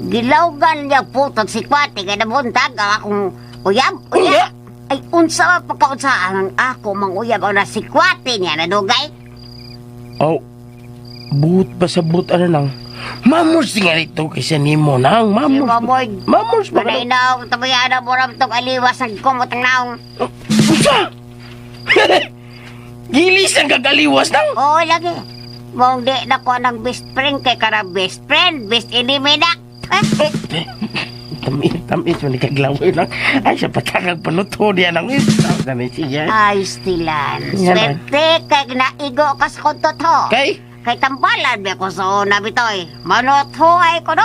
Speaker 7: Gilawgan niya putog si Kwati kay nabuntag ang akong uyab. Uyab? Ay, unsa pa pagkaunsaan ang ako mang uyab ang na si Kwati niya nadugay?
Speaker 9: Oh, buot pa sa buot ano nang. Mamos nga rito kaysa nimo nang
Speaker 7: Si
Speaker 9: mamos.
Speaker 7: Mamoy,
Speaker 9: Mamos ba
Speaker 7: Manay
Speaker 9: ka?
Speaker 7: naong tabayana mo ram tong aliwas ang kumot ang naong.
Speaker 9: Unsa? Gilis ang kagaliwas nang.
Speaker 7: Oo, lagi. Mong di na ko ng best friend kay karang best friend, best enemy na. Eh,
Speaker 9: Tamis, tamis man ikaglaway lang. Ay, sa patakag panuto niya nang Tamis siya.
Speaker 7: Ay, stilan.
Speaker 9: Yan,
Speaker 7: Swerte kay naigo ka sa kontot ho.
Speaker 9: Kay,
Speaker 7: Kay tambalan ba ko sa una bitoy. Manotho ay ko no.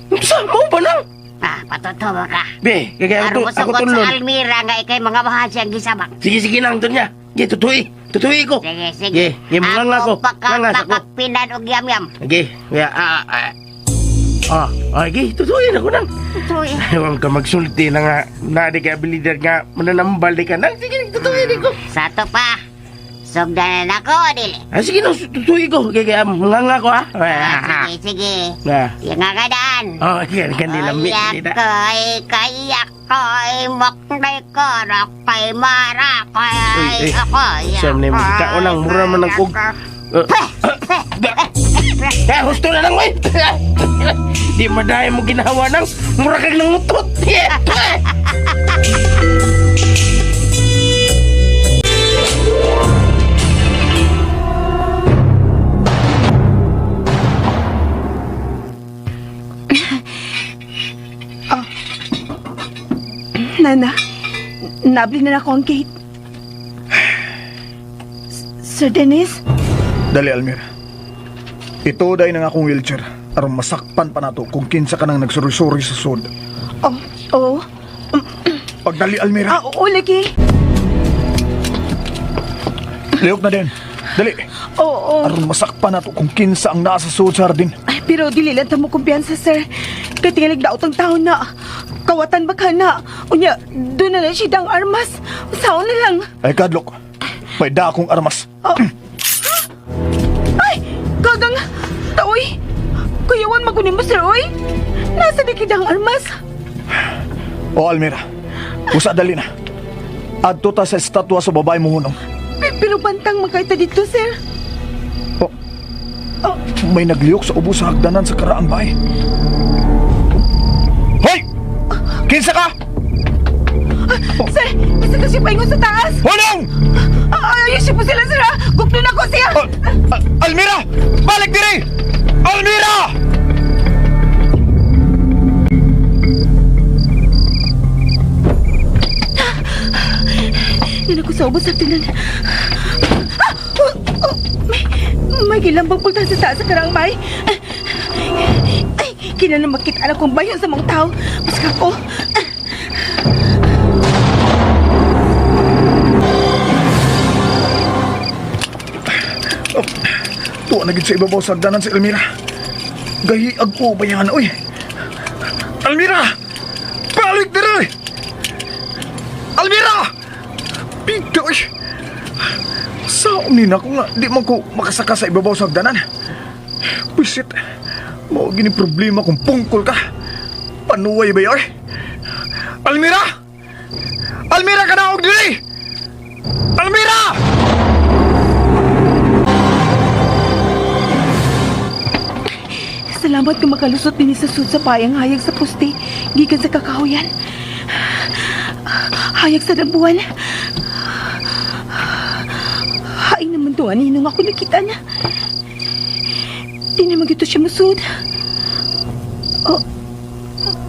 Speaker 9: unsa mo ba nang?
Speaker 7: Ah, patuto ba ka?
Speaker 9: Be, kaya
Speaker 7: Aron
Speaker 9: ako,
Speaker 7: mo
Speaker 9: ako
Speaker 7: sugot sa
Speaker 9: tulon.
Speaker 7: Almira nga ikay mga mahal siyang gisabak.
Speaker 9: Sige, sige nang doon niya. Sige, tutuy. Tutuy ko.
Speaker 7: Sige, sige.
Speaker 9: Sige, sige, mga nga ko.
Speaker 7: Ako paka,
Speaker 9: Mga nga ako.
Speaker 7: pakapinan og yam-yam.
Speaker 9: Sige, kaya, ah. Ah, ah, sige, tutuyin ako nang.
Speaker 7: Tutoy.
Speaker 9: Huwag ka magsulti na nga. Na di ka abilidad nga. Mananambal di ka nang. Sige, tutuyin ko.
Speaker 7: Sa to pa. Sugdan na ako, dili.
Speaker 9: Ah, sige nang, tutuyin ko. Kaya, kaya, mga nga ko, ah.
Speaker 7: Ah, sige, sige.
Speaker 9: Ah,
Speaker 7: Yung nga kadaan.
Speaker 9: oh, kaya, kaya, lamit.
Speaker 7: Ay, kay, ako'y maknay ko, rakay marakay,
Speaker 9: Uy, uy.
Speaker 7: ako'y,
Speaker 9: Siyam na yung kaon lang, mura man ang kog. Eh, husto na lang, wey! Di madahay mo ginawa nang mura kang nangutot.
Speaker 6: Nana, nabli na ako ang gate. Sir Dennis?
Speaker 5: Dali, Almira. Ito dahil ng akong wheelchair. Aron masakpan pa nato kung kinsa ka nang nagsurusuri sa sud.
Speaker 6: Oh, oo.
Speaker 5: Pagdali, Almira.
Speaker 6: Ah, oo, lagi.
Speaker 5: Lihok na din. Dali.
Speaker 6: Oo.
Speaker 5: Aron masakpan nato kung kinsa ang nasa sud sa hardin.
Speaker 6: Ay, pero dili lang ta mo kumpiyansa, sir. Kay tingalig daot ang taon na. Kawatan ba ka na? Unya, doon na lang siya dang armas. Sao na lang.
Speaker 5: Ay, kadlok. May da akong armas.
Speaker 6: Oh. Ay! Gagang! Taoy! Kuyawan magunin mo, sir, oy! Nasa di ang armas.
Speaker 5: O, Almira. Usa dali na. Adto ta sa estatwa sa babae mo hunong.
Speaker 6: Pero bantang magkaita dito, sir.
Speaker 5: Oh. May nagliyok sa ubos sa hagdanan sa karaang bay. Hoy! Kinsa ka?
Speaker 6: Sir, basta ka siya paingon sa taas.
Speaker 5: Hunong!
Speaker 6: Ay, ayos siya po sila, sir. Gugno na ko siya.
Speaker 5: Almira! Balik diri! Almira!
Speaker 6: Yan ako sa ubos sa tinan. Ah! Oh, oh, may gilambang pulta sa taas sa karang bay. Ay, kinala makita na kong bayon sa mga tao. Basta ko.
Speaker 5: Tuwa na gid sa ibabaw sa hagdanan si Almira. Gahiag ko ba yan, oy? Almira! Balik diri! Almira! Pito, oy! Saon ni na ko nga, di man ko makasaka sa ibabaw sa hagdanan. Pisit, mao gini problema kung pungkol ka. Panuway ba oy? Almira! Almira ka na og diri! Almira!
Speaker 6: Salamat kung makalusot din sa sud sa payang hayag sa poste. Gikan sa kakahuyan. Hayag sa dambuan. Hain naman to, aninong ako nakita niya. Di naman gito siya musud. Oh,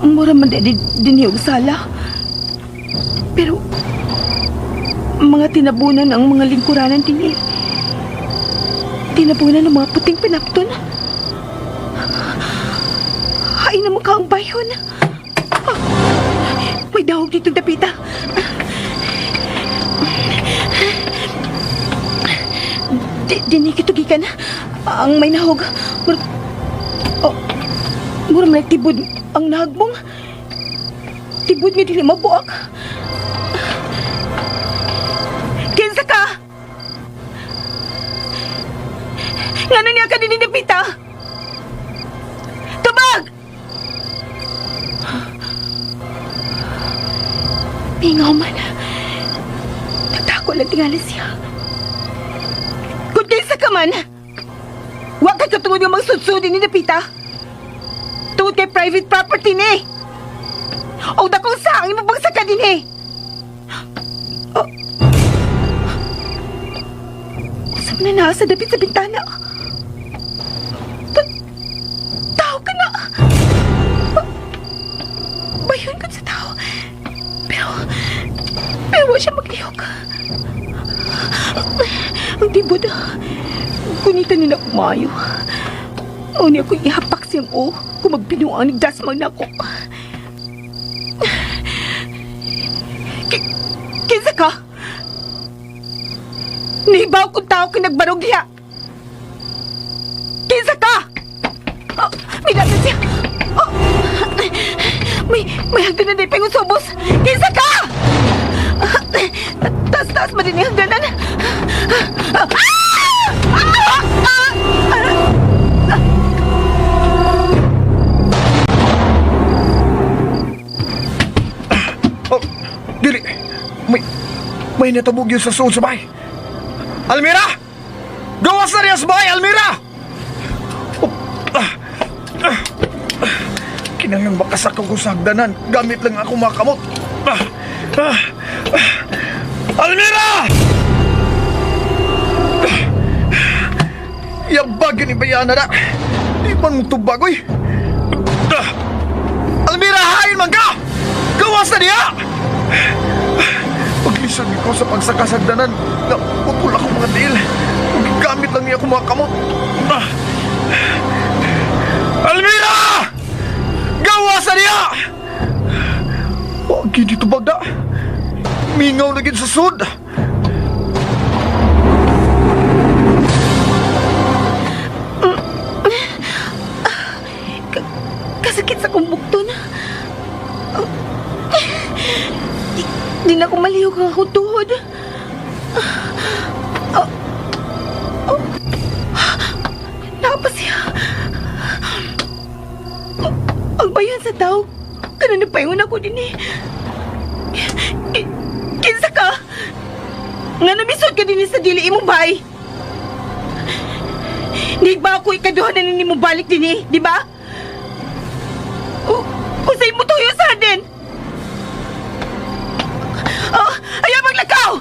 Speaker 6: mura man di, din og sala. Pero, mga tinabunan ang mga lingkuranan din eh. Tinabunan ng mga puting pinapton. Hain naman ka ang bayon. Ah, may dahog ditong dapita. Di, dini kitugikan. Ang may nahog. Mur, oh, mura man tibod ang nahagbong. Tibod nga dili mabuak. Kinsa ka? Ngano niya ka din dapita? Tubag! Pingaw man. Nagtako lang tingali siya. Kung kinsa ka man, wa ka katungod nga magsudsud ni Dapita. Tungod kay private property ni. O dakong sa ang imong ka din eh. Oh. Unsa man na naa sa dapit sa bintana? Tao ka na. Bayon ka sa tao. Pero wa siya maglihok. Ang tibod, kunitan nila kumayo. Mao ni ako ihapak siyang o kung magbinuang nagdasmag na ako. Kinsa ka? Nibaw kung tao ka nagbarog diha. Kinsa ka? Oh, may dagan siya. Oh, may hagdanan na ipingon subos. Kinsa ka? Taas-taas man din yung hagdanan. Ah! Ah! Ah! Ah!
Speaker 5: Oh, dili. May natabog yun sa suod sa bahay. Almira! Gawas na riya sa bahay, Almira! Oh, ah, ah, ah. Kinahanglan makasakaw ko sa hagdanan. Gamit lang ako makamot. Ah, ah, ah. Almira! Ah, yabag ni Bayana na. Di man mo tubag, oy. Ah, Almira, hain man ka! Gawas na niya! Paglisod ko sa pagsakasagdanan, naputol ako mga tiil. Gamit lang niya ako mga kamot. Ah! Almira! Gawas na niya! Wag dito bagda. Mingaw na gid sa sud.
Speaker 6: Kasakit sa kong bukton. Di na ko malihok ang akong tuhod. Oh. Oh. Napa siya. Oh, ang bayan sa tao. Kanang napaingon ako din eh. Kinsa ka? Nga namisod ka din sa dili imong bay. Di ba ako ikaduha na nimo balik din eh, di ba? Usay mo tuyo sa din. Oh, ayaw maglakaw!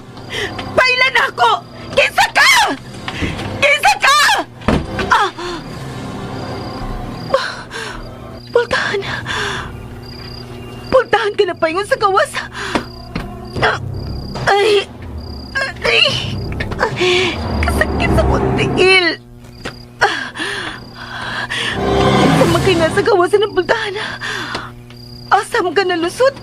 Speaker 6: Pailan na ako! Kinsa ka! Kinsa ka! Ah! Pultahan. Pultahan ka na paingon sa gawas. Ah, ay! Ay! Kasakit sa kong tiil. Sumakay nga sa gawasan ng pultahan. Asa mo ka nalusot?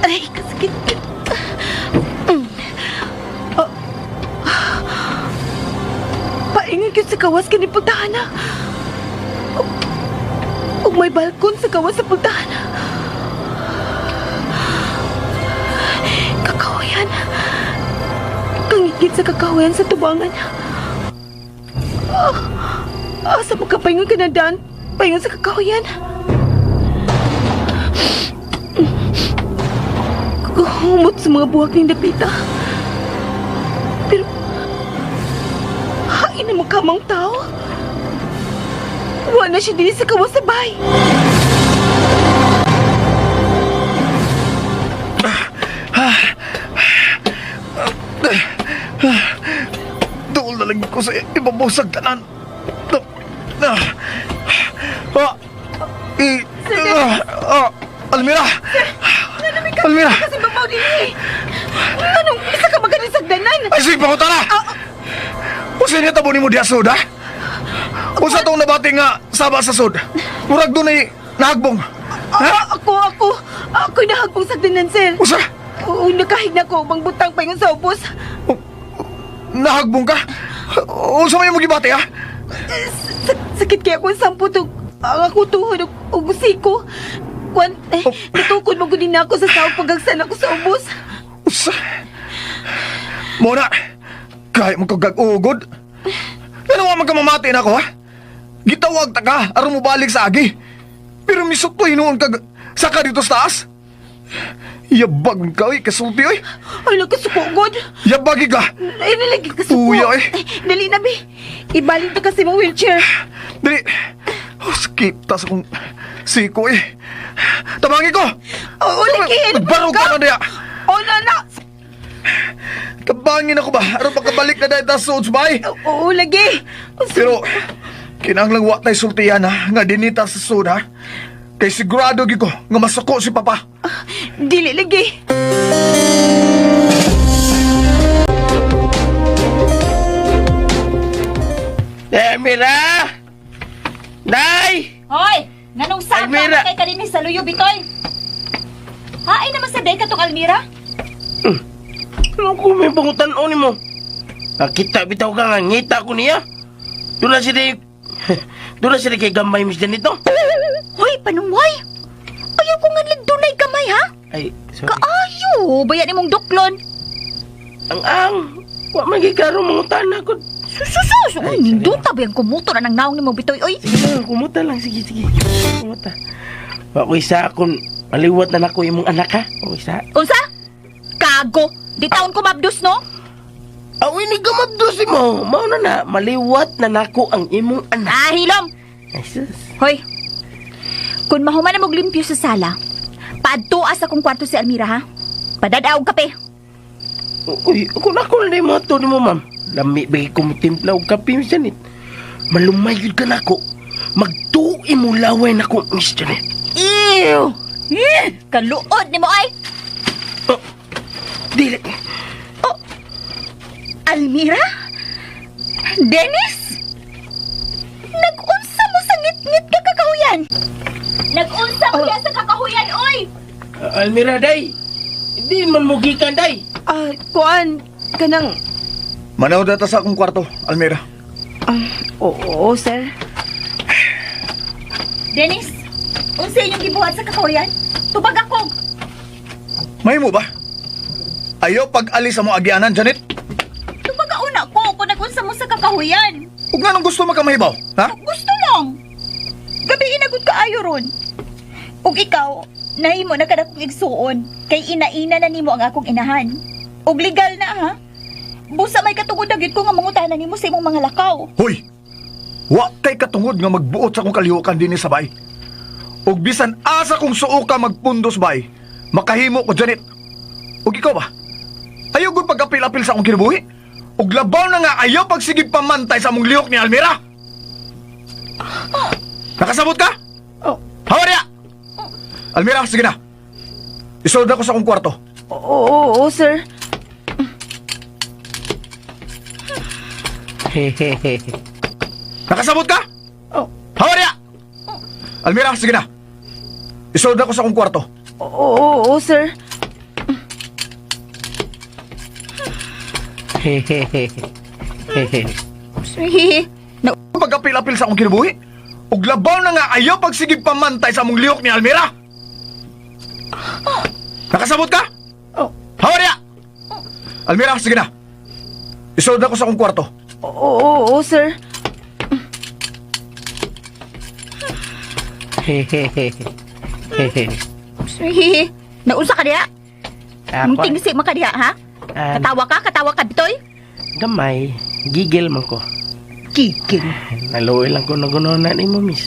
Speaker 6: Ay, kasakit. Oh. Paingon yun sa gawas ka ni pultahan. Ug may balkon sa gawas sa pultahan. Kakahuyan. Kangikit sa kakahuyan sa tubangan. Ah, asa mo ka paingon ka na daan? Paingon sa kakahuyan. Humot sa mga buhak ng dapita. Pero, hain na magkamang tao. Wala na siya din sa kawasabay.
Speaker 5: Dool na lang ko sa ibabaw sa tanan. Almira! Almira!
Speaker 6: Kasi babaw din eh. Anong isa ka magaling sagdanan?
Speaker 5: Ay, sige, pangutana! Usa niya tabo nimo diya sud, ha? Usa tong nabati nga saba sa sud. Murag dunay nahagbong.
Speaker 6: Ah, ako. Ako'y nahagbong sagdanan, sir.
Speaker 5: Usa?
Speaker 6: Oo, nakahig na ko. Bang butang pa yung sa ubos.
Speaker 5: Nahagbong ka? Unsa may imong gibati, ha?
Speaker 6: Sakit kaya akong sampot og ang ako tuhod og siko. Kwan, eh, natukod mo gud na ako sa saog pagagsan ako sa ubos.
Speaker 5: Usa? Muna, kahit mo kagag-ugod. Ano nga magkamamati na ako, ha? Gitawag ta ka, aron mo balik sa agi. Pero misukto hinuon kag saka dito sa taas. Yabag ka, oy, kasulti, oy.
Speaker 6: Ay, nagkasuko, god.
Speaker 5: Yabagi ka.
Speaker 6: Ay, nalagi kasuko.
Speaker 5: Uya, eh.
Speaker 6: Ay, dali na, be. Ibalik na kasi mong wheelchair.
Speaker 5: Dali. Oh, skip ta sa kong siko, eh. Tabangi ko.
Speaker 6: Oo, lagi.
Speaker 5: Nagbarog ka na diya.
Speaker 6: Oh, na, na.
Speaker 5: Tabangin ako ba? Aron makabalik na dahil ta sa suits, bay.
Speaker 6: Oo, lagi.
Speaker 5: Pero, kinahanglang wa tay sultihan, ha? Nga dinita sa sud, ha? Kay sigurado gyud ko nga masuko si Papa.
Speaker 6: Dili lagi.
Speaker 9: Almira! Day!
Speaker 4: Hoy! Nganong saka
Speaker 9: Almira!
Speaker 4: kay kanini sa luyo bitoy? Hain naman sa day katong Almira?
Speaker 9: Ano ko may pangutan-on mo? Nakita bitaw ka nga, ngita ko niya. Doon na siya doon na siya kay gamay mis nito.
Speaker 4: Hoy, panungway! Ayaw ko nga dunay gamay ha?
Speaker 9: Ay, sorry.
Speaker 4: Kaayo, bayan imong duklon.
Speaker 9: Ang ang, wa man gikaro mangutan ako.
Speaker 4: Sususus!
Speaker 9: Ay,
Speaker 4: Uy,
Speaker 9: sorry.
Speaker 4: nindota ba yung kumuto na ng naong nimo bitoy oy?
Speaker 9: Sige lang, kumuta lang. Sige, sige. Kumuta. Wa ko isa akong maliwat na nako imong anak ha. Wa ko isa.
Speaker 4: Unsa? Kago! Di taon ko mabdos no?
Speaker 9: Aw, ini gamabdos mo. Mao na na, maliwat na nako ang imong anak.
Speaker 4: Ah, hilom!
Speaker 9: Ay, sus.
Speaker 4: Hoy, kung mahuman na mong limpyo sa sala, paadtoa sa kong kwarto si Almira ha? Padadaog kape.
Speaker 9: Uy, ako na ako na yung mga to mo, ma'am. Lami bagi ko mo timpla og kape, Miss Janet. Malumay yun ka nako. Magtui mo laway nako, Miss Janet.
Speaker 4: Ew! Eh, kaluod ni mo ay!
Speaker 9: Oh, dili.
Speaker 4: Oh, Almira? Dennis? Nag-unsa mo sa ngit-ngit ka kakahuyan? Nag-unsa mo yan sa kakahuyan, oy!
Speaker 9: Almira, day. Hindi man mo gikan, day.
Speaker 6: Ah, kuan, kanang...
Speaker 5: Manaw data sa akong kwarto, Almira.
Speaker 6: Oo, sir.
Speaker 4: Dennis, unsa inyong gibuhat sa kakahuyan? Tubag ako!
Speaker 5: May mo ba? Ayaw pag-alis sa mo agianan, Janet.
Speaker 4: Tubag una ko kung nag-unsa mo sa kakahuyan.
Speaker 5: Ug nganong gusto makamahibaw, ha?
Speaker 4: Gusto lang. Gabi inagod ka ayo ron. Ug ikaw, nahimo na kada kong igsuon. Kay ina-ina na nimo ang akong inahan. Ug legal na ha. Busa may katungod na gyud ko nga mangutana nimo sa imong mga lakaw.
Speaker 5: Hoy! Wa kay katungod nga magbuot sa akong kalihukan dinhi sa bay. Ug bisan asa kong suo ka magpundos bay, makahimo ko Janet. Ug ikaw ba? Ayaw gud pagkapil-apil sa akong kinabuhi. Ug labaw na nga ayaw pagsigig pamantay sa among lihok ni Almira. Nakasabot ka?
Speaker 6: Oh.
Speaker 5: Hawa niya! Almira, sige na. Isulod ako sa akong kwarto.
Speaker 4: Oo, oo, oo, sir.
Speaker 5: Nakasabot ka?
Speaker 6: Oh.
Speaker 5: Hawa niya! Almira, sige na. Isulod ako sa akong kwarto.
Speaker 4: Oo, oo, oo, sir. Hehehe. Na
Speaker 5: Pagkapil-apil sa akong kinabuhi. Ug labaw na nga ayaw pagsigig pamantay sa among lihok ni Almira. Nakasabot ka?
Speaker 6: Oh.
Speaker 5: Hawa niya! Almira, sige na. Isulod ako sa akong kwarto.
Speaker 4: Oo, oo, oo, sir. Hehehe. Nausa ka diha?
Speaker 9: Ako,
Speaker 4: Tingsi man ka diha, ha?
Speaker 9: ah,
Speaker 4: Katawa ka? Katawa ka, Bitoy?
Speaker 9: gamay, gigil man ko.
Speaker 6: Gigil.
Speaker 9: Naluoy lang ko nagunonan nimo, miss.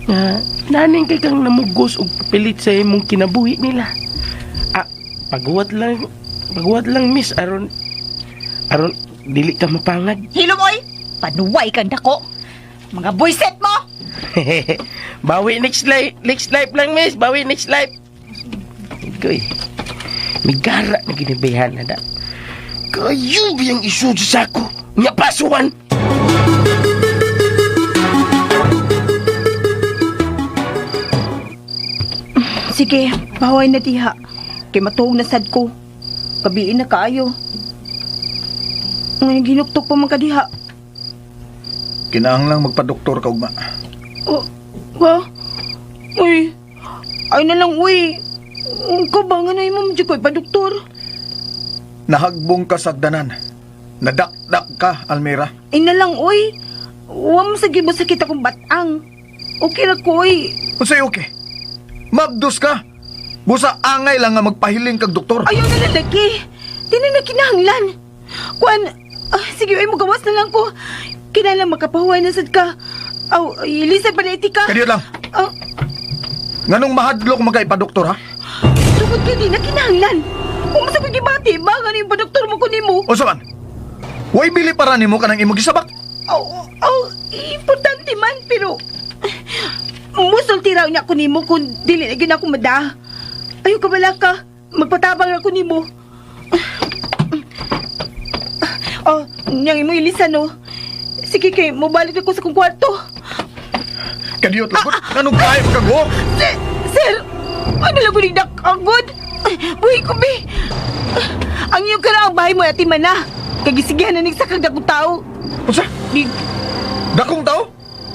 Speaker 9: Nga, naning kay kang namugos og pilit sa imong kinabuhi nila. Ah, paguwat lang, miss, aron, aron, dili ka mapangag.
Speaker 4: Hilom, oy! Panuway kang dako! Mga buiset mo!
Speaker 9: Bawi next life lang, miss. Bawi next life. Goy, migara na ginibihan na da. Kayo biyang isod sa sako. Nga pasuan.
Speaker 6: Sige, baway na diha. Kay matuog na sad ko. Gabiin na kaayo. Ngayon ginuktok pa man ka diha.
Speaker 5: Kinahanglang magpadoktor ka ugma.
Speaker 6: Oh, wa? Uy, ay na lang, uy. Ikaw ba nga na imo mo ko ipadoktor?
Speaker 5: Nahagbong ka sagdanan. Nadakdak ka, Almira.
Speaker 6: Ay na lang, uy. Wa mo sa mo sakit akong batang. Okay ra ko, uy.
Speaker 5: Unsay okay? Mabdos ka. Busa angay lang nga magpahiling kag doktor.
Speaker 6: Ayaw na lalaki. Di na kinahanglan. Kuan, ah, sige, uy, mugawas na lang ko. Kinahanglan makapahuway na sad ka. Aw, ilisa pa na ka.
Speaker 5: Kadiyot lang.
Speaker 6: Ah,
Speaker 5: Nganong mahadlok magkaipadoktor ha?
Speaker 6: tungod kay di na kinahanglan. Kung sa pagibati, ba nga yung padoktor mo ko nimo?
Speaker 5: Unsa man? Way bili para nimo kanang imong gisabak.
Speaker 6: Aw, aw, importante man, pero... Musulti raw niya ko nimo kung dili na gyud ako mada. Ayaw ka bala ka. Magpatabang ako nimo. Oh, niyang imo ilisan no. Sige kay, mobalik ako sa kong kwarto.
Speaker 5: Kadiyot lang. Nganong kaya mo kag walk?
Speaker 6: Sir, sir, ano lang kuning dakagod? Buhi ko, be. Ang iyong karaang bahay mo ati man na. Kagisigihan na nig sa kag dakong tao.
Speaker 5: Unsa?
Speaker 6: Di,
Speaker 5: Dakong tao?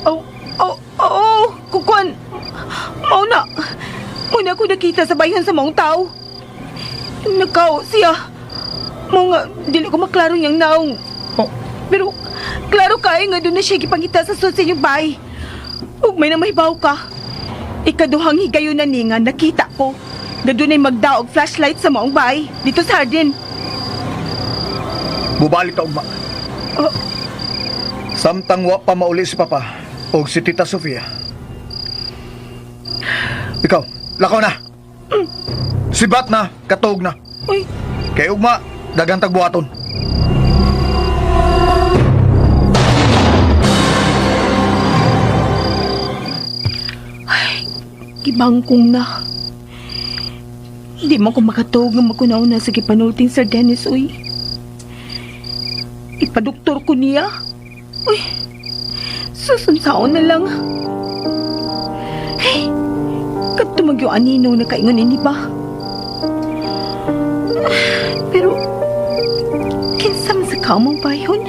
Speaker 6: oh, oh, oh, oh, kukuan. Mao na. Muna ko nakita sa bayhan sa maong tao. Nakaw siya. Mao nga, dili ko maklaro niyang naong.
Speaker 5: Oh.
Speaker 6: Pero, klaro kayo nga doon na siya gipangita sa sud sa inyong bahay. Ug may na mahibaw ka. Ikaduhang higayon na ni nga nakita ko na doon ay magdaog flashlight sa maong bahay dito sa hardin.
Speaker 5: Bubalik ta ugma.
Speaker 6: Oh.
Speaker 5: Samtang wa pa mauli si Papa og si Tita Sofia. Ikaw, lakaw na. Sibat na, katuog na.
Speaker 6: Uy,
Speaker 5: Kay ugma, daghang tagbuhaton.
Speaker 6: gibangkong na. Hindi man ko makatuog nga makunaw na sa gipanulting Sir Dennis, uy. Ipaduktor ko niya. Uy, susunsaon na lang. Hey, kadto yung anino na kaingon ini ba? Pero, kinsa man sa kamong bayon?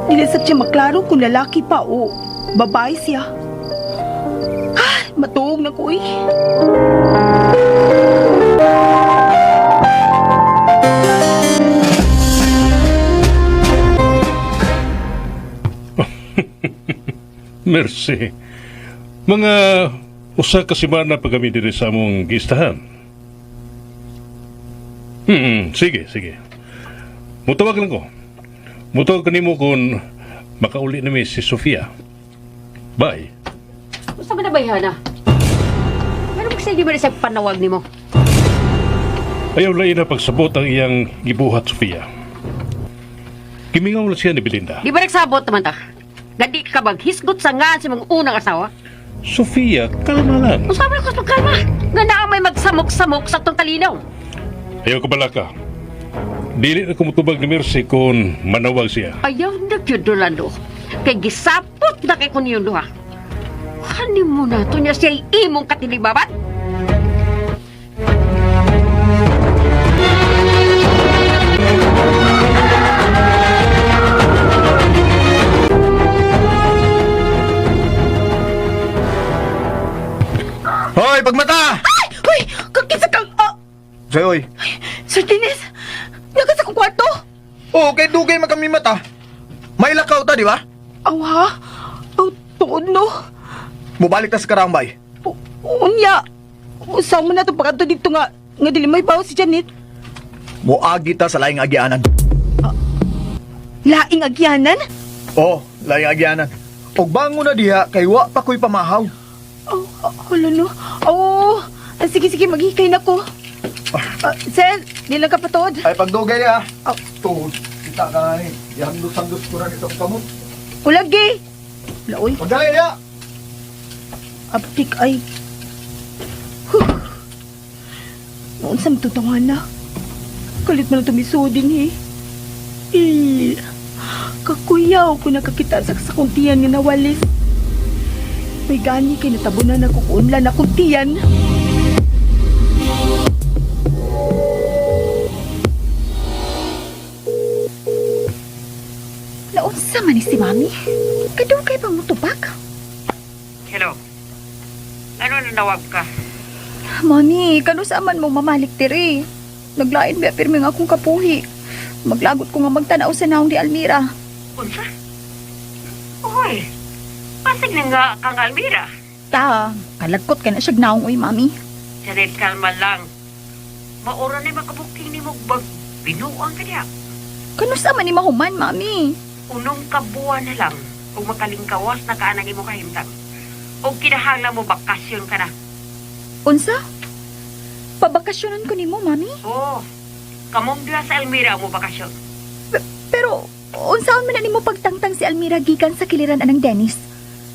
Speaker 6: Dili sad siya maklaro kung lalaki pa o babae siya. Matuog na ko eh.
Speaker 8: Mercy. Mga usa ka semana pa kami diri sa among giistahan. Sige, sige. Mutawag lang ko. Mutawag ko nimo kung makauli na mi si Sofia. Bye.
Speaker 10: Unsa man na bayhana? Ano magsige ba na sa panawag nimo?
Speaker 8: Ayaw lain na pagsabot ang iyang gibuhat, Sofia. Gimingaw lang siya ni Belinda.
Speaker 10: Di ba nagsabot naman ta? Gadi ka maghisgot sa ngan sa mga unang asawa?
Speaker 8: Sofia, kalma lang.
Speaker 10: Unsa man ko kalma? Nga naa may magsamok-samok sa tong kalinaw.
Speaker 8: Ayaw ka balaka. Dili na kumutubag ni Mercy kung manawag siya.
Speaker 10: Ayaw na gyud, Rolando. Kay gisapot na kay kuniyong duha. Kani mo na to niya siya imong katilibabat?
Speaker 5: Hoy, pagmata!
Speaker 4: Ay! Uy! Kakisa kang... Ah,
Speaker 5: Sayoy.
Speaker 4: Sir Dennis! Naga sa kong kwarto!
Speaker 5: Oo, kay dugay man kami mata. May lakaw ta, di ba?
Speaker 6: Aw ha? Aw, tuod no.
Speaker 5: Mubalik ta sa karambay.
Speaker 6: Unya. Usaw mo na itong pagkanto dito nga nga dili may bawo si Janet.
Speaker 5: Muagi ta sa laing agianan.
Speaker 4: Laing agyanan?
Speaker 5: Oo, laing agianan. Og bangon na diha kay wa pa ko'y pamahaw.
Speaker 6: Oh, hala no. Oh, sige sige maghikay na ko. Sel, di lang ka patuod.
Speaker 5: Ay pagdugay niya.
Speaker 6: Oh.
Speaker 5: Tuhod, kita ka nga ni. Gihandos-handos ko na nitong kamot.
Speaker 6: Ulagi. Laoy,
Speaker 5: Pagdali niya.
Speaker 6: abtik ay. Huh. Noon sa matutawan na. Kalit man lang tumisodin eh. Eh, kakuyaw ko nakakita sa sakong tiyan nga nawalis. May gani kay natabunan ako kuunlan akong tiyan.
Speaker 4: Naunsa man ni si Mami? Kadugay bang mutubag?
Speaker 10: Hello. Ano nanawag ka?
Speaker 4: Mami, kano sa man mo mamalik diri? Naglain ba pirmi nga akong kapuhi. Maglagot ko nga magtanaw sa naong di Almira.
Speaker 10: Unsa? Uy, pasig na nga kang Almira.
Speaker 4: Ta, kalagkot ka na siya naong uy, Mami.
Speaker 10: Janet, kalma lang. Maura na makabuking ni mo bag binuang ka niya.
Speaker 4: Kano sa man ni mahuman, Mami?
Speaker 10: Unong kabuan na lang kung makalingkawas na kaanang imo kahimtang. O kinahanglan mo bakasyon ka na.
Speaker 4: Unsa? Pabakasyonan ko nimo, Mami?
Speaker 10: Oo, kamong duha sa Almira mo bakasyon.
Speaker 4: Pero unsaon man na nimo pagtangtang si Almira gikan sa kiliran anang Dennis?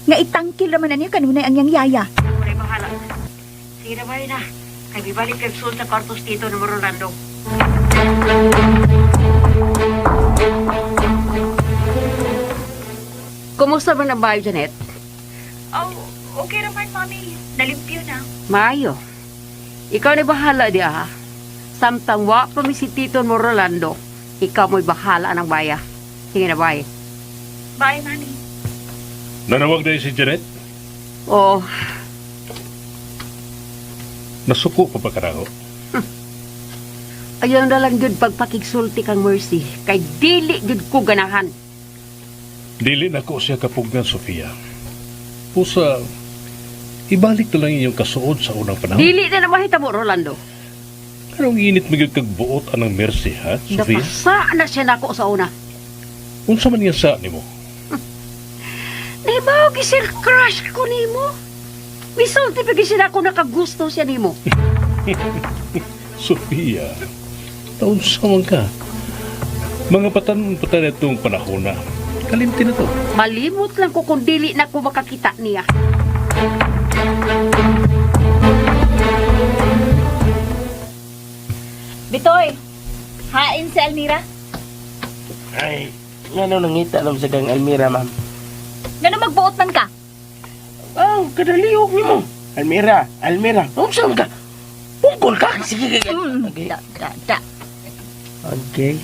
Speaker 4: Nga itangkil raman na niya kanunay ang iyang yaya.
Speaker 10: Wala bahala. Sige na, bye na. Kay bibalik kag sul sa kwartos dito ni Rolando. Kumusta man ang bayo, Janet?
Speaker 4: Oh, okay raman, Mami. Nalimpyo na.
Speaker 10: Maayo. Ikaw na bahala di ha. Samtang wa pa mi si Tito mo Rolando, ikaw mo'y bahala ng baya. Sige na, bye.
Speaker 4: Bye, Mami.
Speaker 8: Nanawag na si Janet.
Speaker 10: Oo,
Speaker 8: Nasuko pa ba karako?
Speaker 10: ayaw na lang yun pagpakigsulti kang Mercy. Kay dili yun ko ganahan.
Speaker 8: Dili na ko siya kapugnan, Sofia. Pusa, ibalik na lang inyong kasuod sa unang panahon.
Speaker 10: Dili na na mahita mo, Rolando.
Speaker 8: Anong init mo gyud kag buot anang Mercy, ha, Sofia?
Speaker 10: Napasa na siya nako sa una.
Speaker 8: Unsa man niya sa nimo?
Speaker 10: Nahibaw gisir crush ko nimo. Misulti pa gisir ako nakagusto siya nimo.
Speaker 8: Sofia, taon sa man ka? Mga patan-patan itong panahon na. Kalimti na to.
Speaker 10: Malimot lang ko kung dili na ko makakita niya.
Speaker 4: Bitoy, hain si Almira.
Speaker 9: Ay, ngano nangita lang sa kang Almira, ma'am.
Speaker 4: Ngano magbuot man ka?
Speaker 9: Oh, kadalihok nimo. Almira, Almira, unsa man ka? Pungkol ka? Sige, sige. Okay.
Speaker 4: Da, da, da.
Speaker 9: Okay.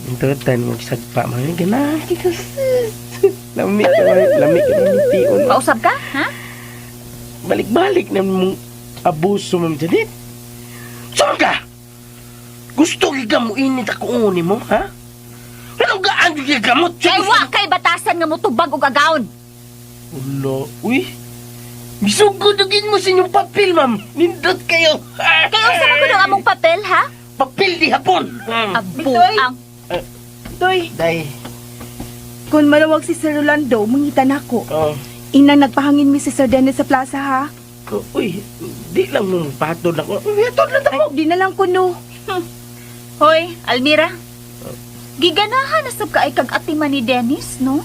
Speaker 9: Intutan magsagpa mga ganahan ka sis. Lami ka lami ka tion.
Speaker 4: Pausap ka, ha?
Speaker 9: Balik-balik na mong abuso ma'am Janet. Saan ka? Gusto giga mo init ako uni mo, ha? Anong gaan giga mo?
Speaker 4: Kay wa kay batasan nga mutubag og agawon.
Speaker 9: Ulo, uy. Misugod mo sa inyong papel, ma'am. Nindot kayo.
Speaker 4: Kay unsa man kuno among papel, ha?
Speaker 9: Papel di hapon.
Speaker 4: Abo ang
Speaker 6: Toy,
Speaker 9: Day.
Speaker 6: kung manawag si Sir Rolando, mangita nako.
Speaker 9: Oh.
Speaker 6: Inang nagpahangin mi si Sir Dennis sa plaza ha.
Speaker 9: Uy, di lang mo patod ako. Uy, atod lang
Speaker 6: Ay, di na lang kuno.
Speaker 4: Hoy, Almira. Giganahan na sab ka ay kag atiman ni Dennis, no?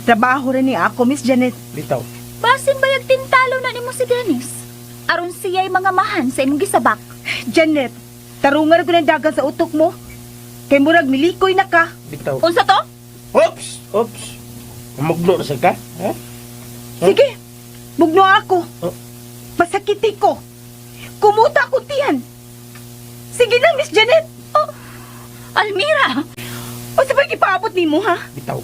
Speaker 6: Trabaho rin ni ako, Miss Janet.
Speaker 9: Bitaw.
Speaker 4: Basin bayag tintalo na nimo si Dennis. Aron siya'y mga mahan sa imong gisabak.
Speaker 6: Janet, tarungan ko ng dagan sa utok mo. Kay murag milikoy na ka.
Speaker 9: Bitaw.
Speaker 4: Unsa to?
Speaker 9: Oops! Oops! Mugno na sa ka? Ha?
Speaker 6: Sige, bugno ako.
Speaker 9: Oh.
Speaker 6: Masakiti ko. Kumuta ako tiyan. Sige na, Miss Janet.
Speaker 4: Oh, Almira!
Speaker 6: O sabay gipaabot nimo ha?
Speaker 9: Bitaw.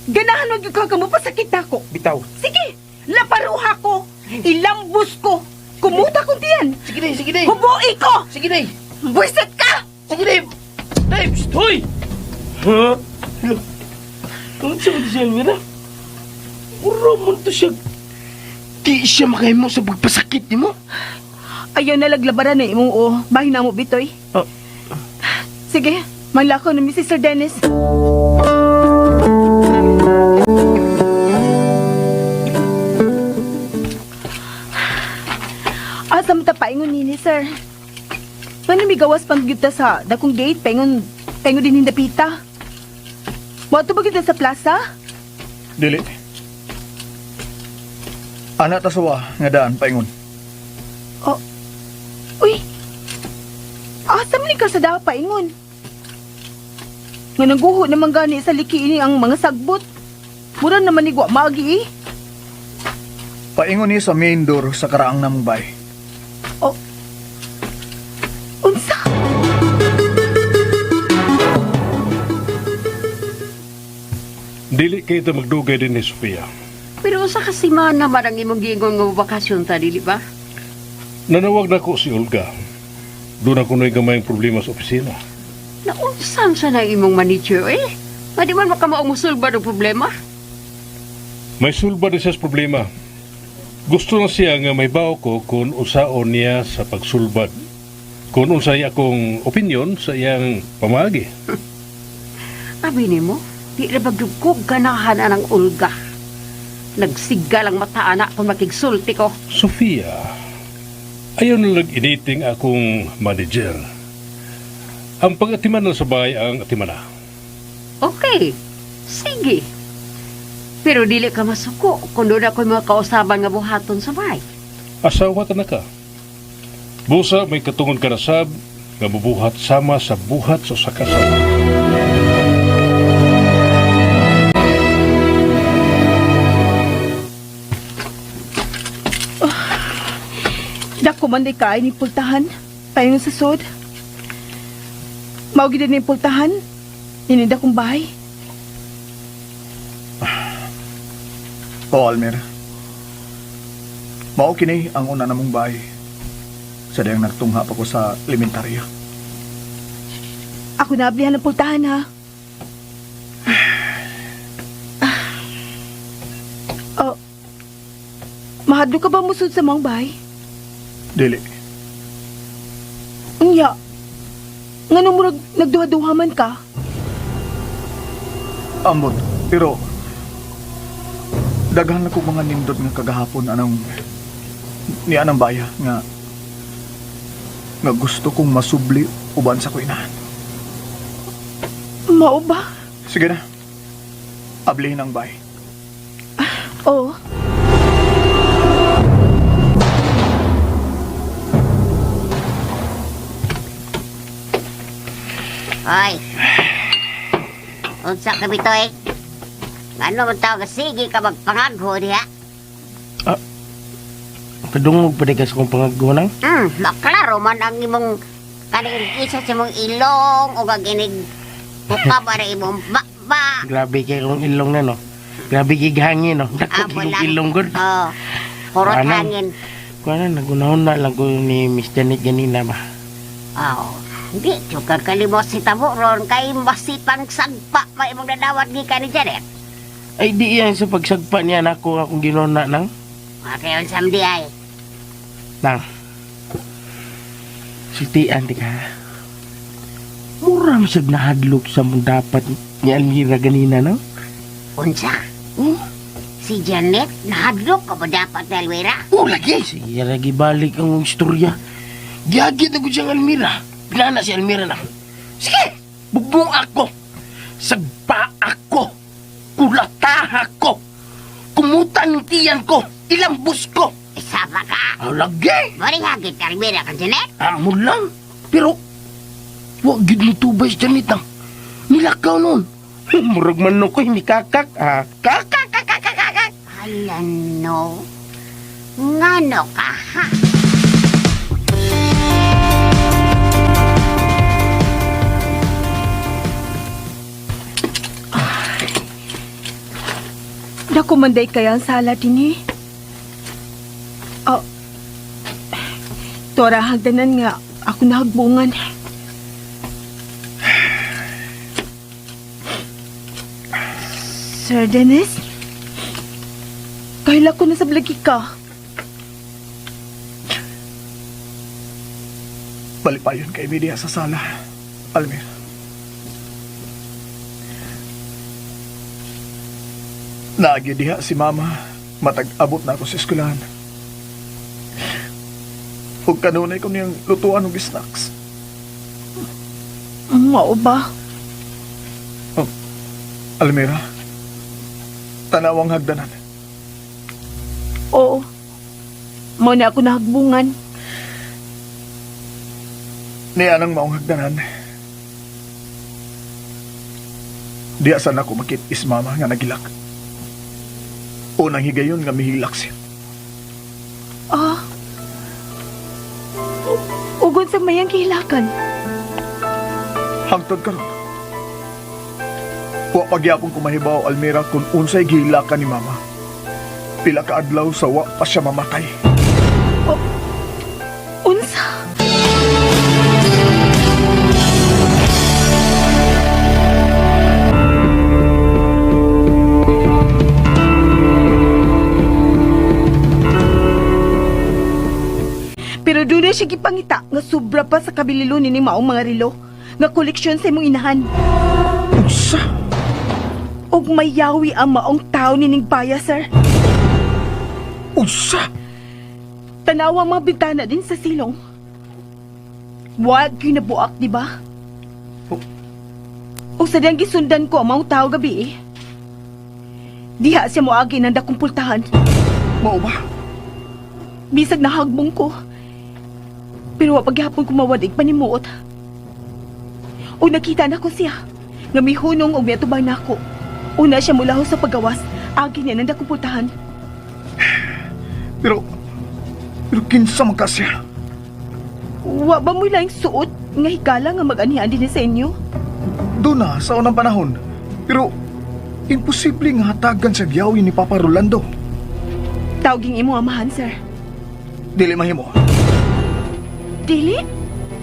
Speaker 6: Ganahan wag gyud ka kamo pasakit ako.
Speaker 9: Bitaw.
Speaker 6: Sige, laparuha ko. Ilambus ko. Kumuta ko tiyan.
Speaker 9: Sige day, sige day.
Speaker 6: Huboi ko.
Speaker 9: Sige day.
Speaker 6: Buisit ka!
Speaker 9: Sige day. Day, psst, hoy! Ha? Hala. Unsa man to si Almira? Uro mo to siya. Di siya makahimo sa pagpasakit nimo.
Speaker 6: Ayaw na laglabaran na imong o. Bahin na mo, Bitoy.
Speaker 9: Oh.
Speaker 6: Sige, manlakaw na mi si Sir Dennis. Asa mo ta paingon nini, sir? Ngano migawas pang gyud ta sa dakong gate paingon paingon din hindapita. Moadto ba gyud ta sa plaza?
Speaker 5: Dili. Ana ta suwa nga daan paingon.
Speaker 6: Oh. Uy. Asa man ni kalsada paingon? Nga nangguho naman gani sa liki ini ang mga sagbot. Mura naman ni wa maagi eh.
Speaker 5: Paingon ni sa main door sa karaang namong bay.
Speaker 6: Oh. Unsa?
Speaker 8: Dili kay ta magdugay din ni Sofia.
Speaker 10: Pero usa ka semana man ang imong giingon nga bakasyon ta, dili ba?
Speaker 8: Nanawag na ko si Olga. Doon ako na'y gamayng problema sa opisina.
Speaker 10: Naunsan sa na imong manager eh? Nga di man makamaong musulba ng problema.
Speaker 8: May sulba na siya sa problema. Gusto na siya nga may bao ko kung usaon niya sa pagsulbad. Kung unsay akong opinion sa iyang pamagi.
Speaker 10: Abi nimo, di ra ba gyud ko ganahan anang Olga. Nagsiga lang mata ana kung makigsulti ko.
Speaker 8: Sofia, ayaw na nag-initing akong manager. Ang pag-atiman na sa bahay ang atiman na.
Speaker 10: Okay, sige. Pero dili ka masuko kung doon ako'y mga kausaban nga buhaton sa bahay.
Speaker 8: Asawa ta na ka. Busa may katungod ka na sab, nga bubuhat sama sa buhat sa usa ka asawa.
Speaker 6: Dako man di kaay ni pultahan. Paingon sa sod. Mao gid ni pultahan. Ininda kong bahay.
Speaker 5: O Almira. Mao kini ang una namong bahay. Sa dayang nagtungha pa ko sa elementarya.
Speaker 6: Ako naablihan ng pultahan ha. Oh, mahadlo ka ba musod sa maong bahay?
Speaker 5: Dili.
Speaker 6: Unya, ngano murag nagduha-duha man ka?
Speaker 5: Ambot. Pero daghan na ko mga nindot nga kagahapon anong ni anang baya nga nga gusto kong masubli uban sa kuinahan.
Speaker 6: Mao ba?
Speaker 5: Sige na. Ablihin ang bay.
Speaker 6: Oo.
Speaker 7: Ay. Unsa ka bitoy? Ngano man tawag sige ka magpangagho diha?
Speaker 9: Kadungog pa di ka sa kong pangagho nang.
Speaker 7: Maklaro man ang imong kaning isa sa imong ilong o ginig buka ba na imong ba.
Speaker 9: Grabe kay kong ilong na no. Grabe kay hangin no. Dako
Speaker 7: Amo
Speaker 9: kay
Speaker 7: lang.
Speaker 9: ilong gud.
Speaker 7: Oh. Purot
Speaker 9: Anang.
Speaker 7: hangin.
Speaker 9: Kuan na nagunahon na lang ko ni Miss Janet ganina ba.
Speaker 7: Oh. Di jud ka kalimot si tabo ron kay masipang sagpa pa imong nadawat gikan ni Janet.
Speaker 9: Ay di yan sa pagsagpa niya nako akong ginuna nang.
Speaker 7: Okay, unsam di ay.
Speaker 9: Nang. Sultian di ka. Mura man siya'g nahadlok sa mong dapat ni Almira ganina, no?
Speaker 7: Unsa? Si Janet, nahadlok ka ba dapat ni Almira?
Speaker 9: Oh, lagi! Sige, lagi balik ang istorya. Gihagit na ko siyang Almira. Pinana si Almira na. Sige! Bugbong ako! Sagpa ako! Kulataha ko! Kumutan ng tiyan ko! Ilambos ko!
Speaker 7: Isa pa ka?
Speaker 9: Ah, lagi!
Speaker 7: Mari hagit ni Almira kan Janet?
Speaker 9: Amo lang. Pero, wa gid mo tubay si Janet ah. Nilakaw nun. Murag man ko, hindi kakak. Ah, kakak, kakak, kakak.
Speaker 7: Hala no. Ngano ka ha?
Speaker 4: Dako manday kaya ang sala din eh. Oh. Tora, hagdanan nga. Ako nahagbungan. Sir Dennis? Kahila ko na sa blagi ka.
Speaker 5: Balipayon kay Media sa sala, Almir. Naagi diha si Mama, matag-abot na ako sa eskwelahan. Ug kanunay ko niyang lutuan og snacks.
Speaker 4: Mao ba?
Speaker 5: Almira, tanawang hagdanan.
Speaker 4: Oo. Mao na ako nahagbungan.
Speaker 5: Niya nang maong hagdanan. Diya sana ako makit-is mama nga nagilak. Unang higayon nga mihilak siya.
Speaker 4: Ah. Ugon sa mayang kihilakan.
Speaker 5: Hangtod karon. Wa pagyapon ko mahibaw Almira kung unsay gihilakan ni mama. Pila ka adlaw sa wa pa siya mamatay.
Speaker 4: Unsa? Pero doon na siya gipangita nga sobra pa sa kabililo ni maong mga relo nga koleksyon sa imong inahan.
Speaker 5: Unsa?
Speaker 4: Og mayawi ang maong tao nining baya, sir.
Speaker 5: Unsa?
Speaker 4: Tanawa ang mga bintana din sa silong. Wag yun nabuak, di ba?
Speaker 5: Oh.
Speaker 4: O sa diyang gisundan ko ang maong tao gabi eh. Diha siya moagi ng dakong pultahan.
Speaker 5: Mao ba?
Speaker 4: Bisag nahagbong ko. Pero wa paghapon kumawadig panimuot. O nakita na ko siya. Nga mihunong og miatubang nako. Una siya mulaho sa pagawas. Agi niya ng dakong pultahan.
Speaker 5: Pero pero kinsa man ka siya?
Speaker 4: Wa ba mo laing suot nga higala nga mag-anihan din sa inyo?
Speaker 5: Doon na sa unang panahon. Pero imposible nga hatagan sa giyawi ni Papa Rolando.
Speaker 4: Tawging imo amahan, sir.
Speaker 5: Dili mahimo.
Speaker 4: Dili?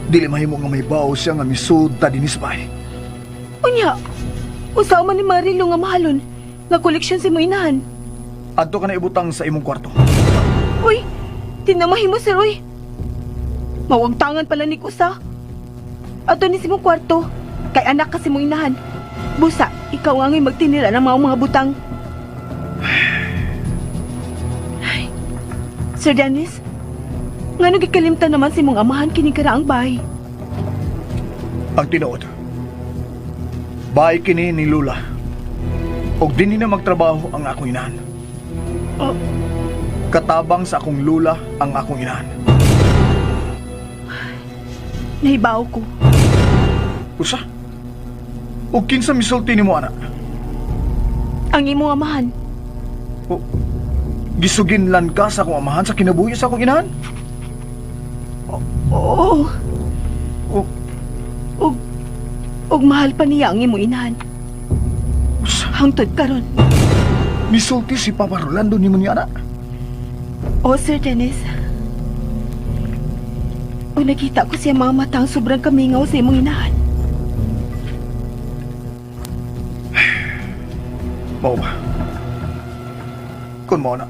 Speaker 5: Dili mahimo nga may bao siya nga misud ta dinis bay.
Speaker 4: Unya, usaw man ni Marilo nga mahalon nga koleksyon si mo inahan.
Speaker 5: Adto ka na ibutang sa imong kwarto.
Speaker 4: Uy, tinamahin mo sir, uy. Mawag tangan pala ni Kusa. Ato ni si mong kwarto, kay anak ka si mong inahan. Busa, ikaw ang ngay magtinira ng mga butang. Ay, Sir Dennis, ngano gikalimtan naman si mong amahan kining karaang bahay?
Speaker 5: Ang tinuod. Bahay kini ni Lula. Og dinhi na magtrabaho ang akong inahan.
Speaker 4: Oh.
Speaker 5: Katabang sa akong lula ang akong inahan.
Speaker 4: Nahibaw ko.
Speaker 5: Usa? Og kinsa misulti nimo ana?
Speaker 4: Ang imong amahan.
Speaker 5: O, gisuginlan ka sa akong amahan sa kinabuhi sa akong inahan?
Speaker 4: Oo.
Speaker 5: O,
Speaker 4: Og, og mahal pa niya ang imong inahan.
Speaker 5: usa?
Speaker 4: Hangtod karon.
Speaker 5: Misulti si Papa Rolando nimo niya ana?
Speaker 4: O, Sir Dennis. O nakita ko siya mga matang sobrang kamingaw sa imong inahan.
Speaker 5: Mao ba? Kun mao na.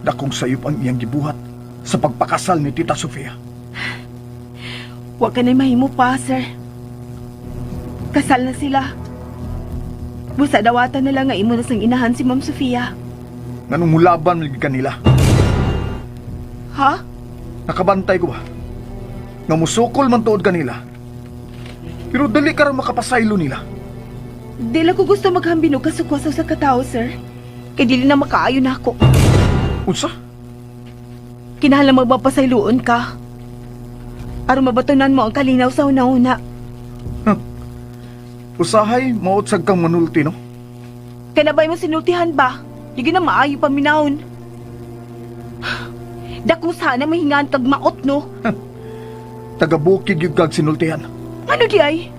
Speaker 5: Dakong sayop ang iyang gibuhat sa pagpakasal ni Tita Sofia.
Speaker 6: Wa ka na mahimo pa, sir. Kasal na sila. Busa dawatan na lang nga imo na sang inahan si Ma'am Sofia.
Speaker 5: Nganong mulaban man gid kanila?
Speaker 6: Ha?
Speaker 5: Nakabantay ko ba? Nga musukol man tuod kanila. Pero dali ka ra makapasaylo nila.
Speaker 6: Dili ko gusto maghambin og kasukwasaw sa katao, sir. Kay dili na makaayo na ako.
Speaker 5: Unsa?
Speaker 6: Kinahanglan magpapasayloon ka. Aron mabatunan mo ang kalinaw sa una-una.
Speaker 5: Usahay mautsag kang manulti, no?
Speaker 6: Kanabay mo sinultihan ba? Yung na maayo paminahon. Dakong sana mahingaan kag maot, no?
Speaker 5: Tagabukid gyud kag sinultihan.
Speaker 6: Ano di ay?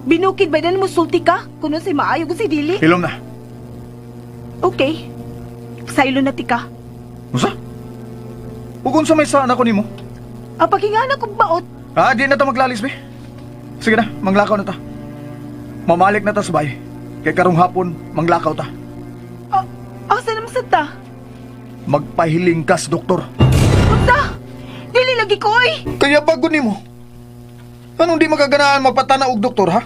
Speaker 6: Binukid ba na mo sulti ka? Kuno say maayo kung si dili?
Speaker 5: Hilom na.
Speaker 6: Okay. Saylo na ti ka.
Speaker 5: Unsa? Ug unsa may saan ako nimo?
Speaker 6: Ang paghingaan ako baot.
Speaker 5: Ah, di na ta maglalis, be. Sige na, manglakaw na ta. Mamalik na ta sa bahay. Kay karong hapon, manglakaw ta.
Speaker 6: Ah, asa naman sa ta?
Speaker 5: Magpahiling kas, doktor.
Speaker 6: Unsa? Dili lagi ko, oy!
Speaker 5: Kaya bago nimo. Anong di makaganaan magpatana og doktor, ha?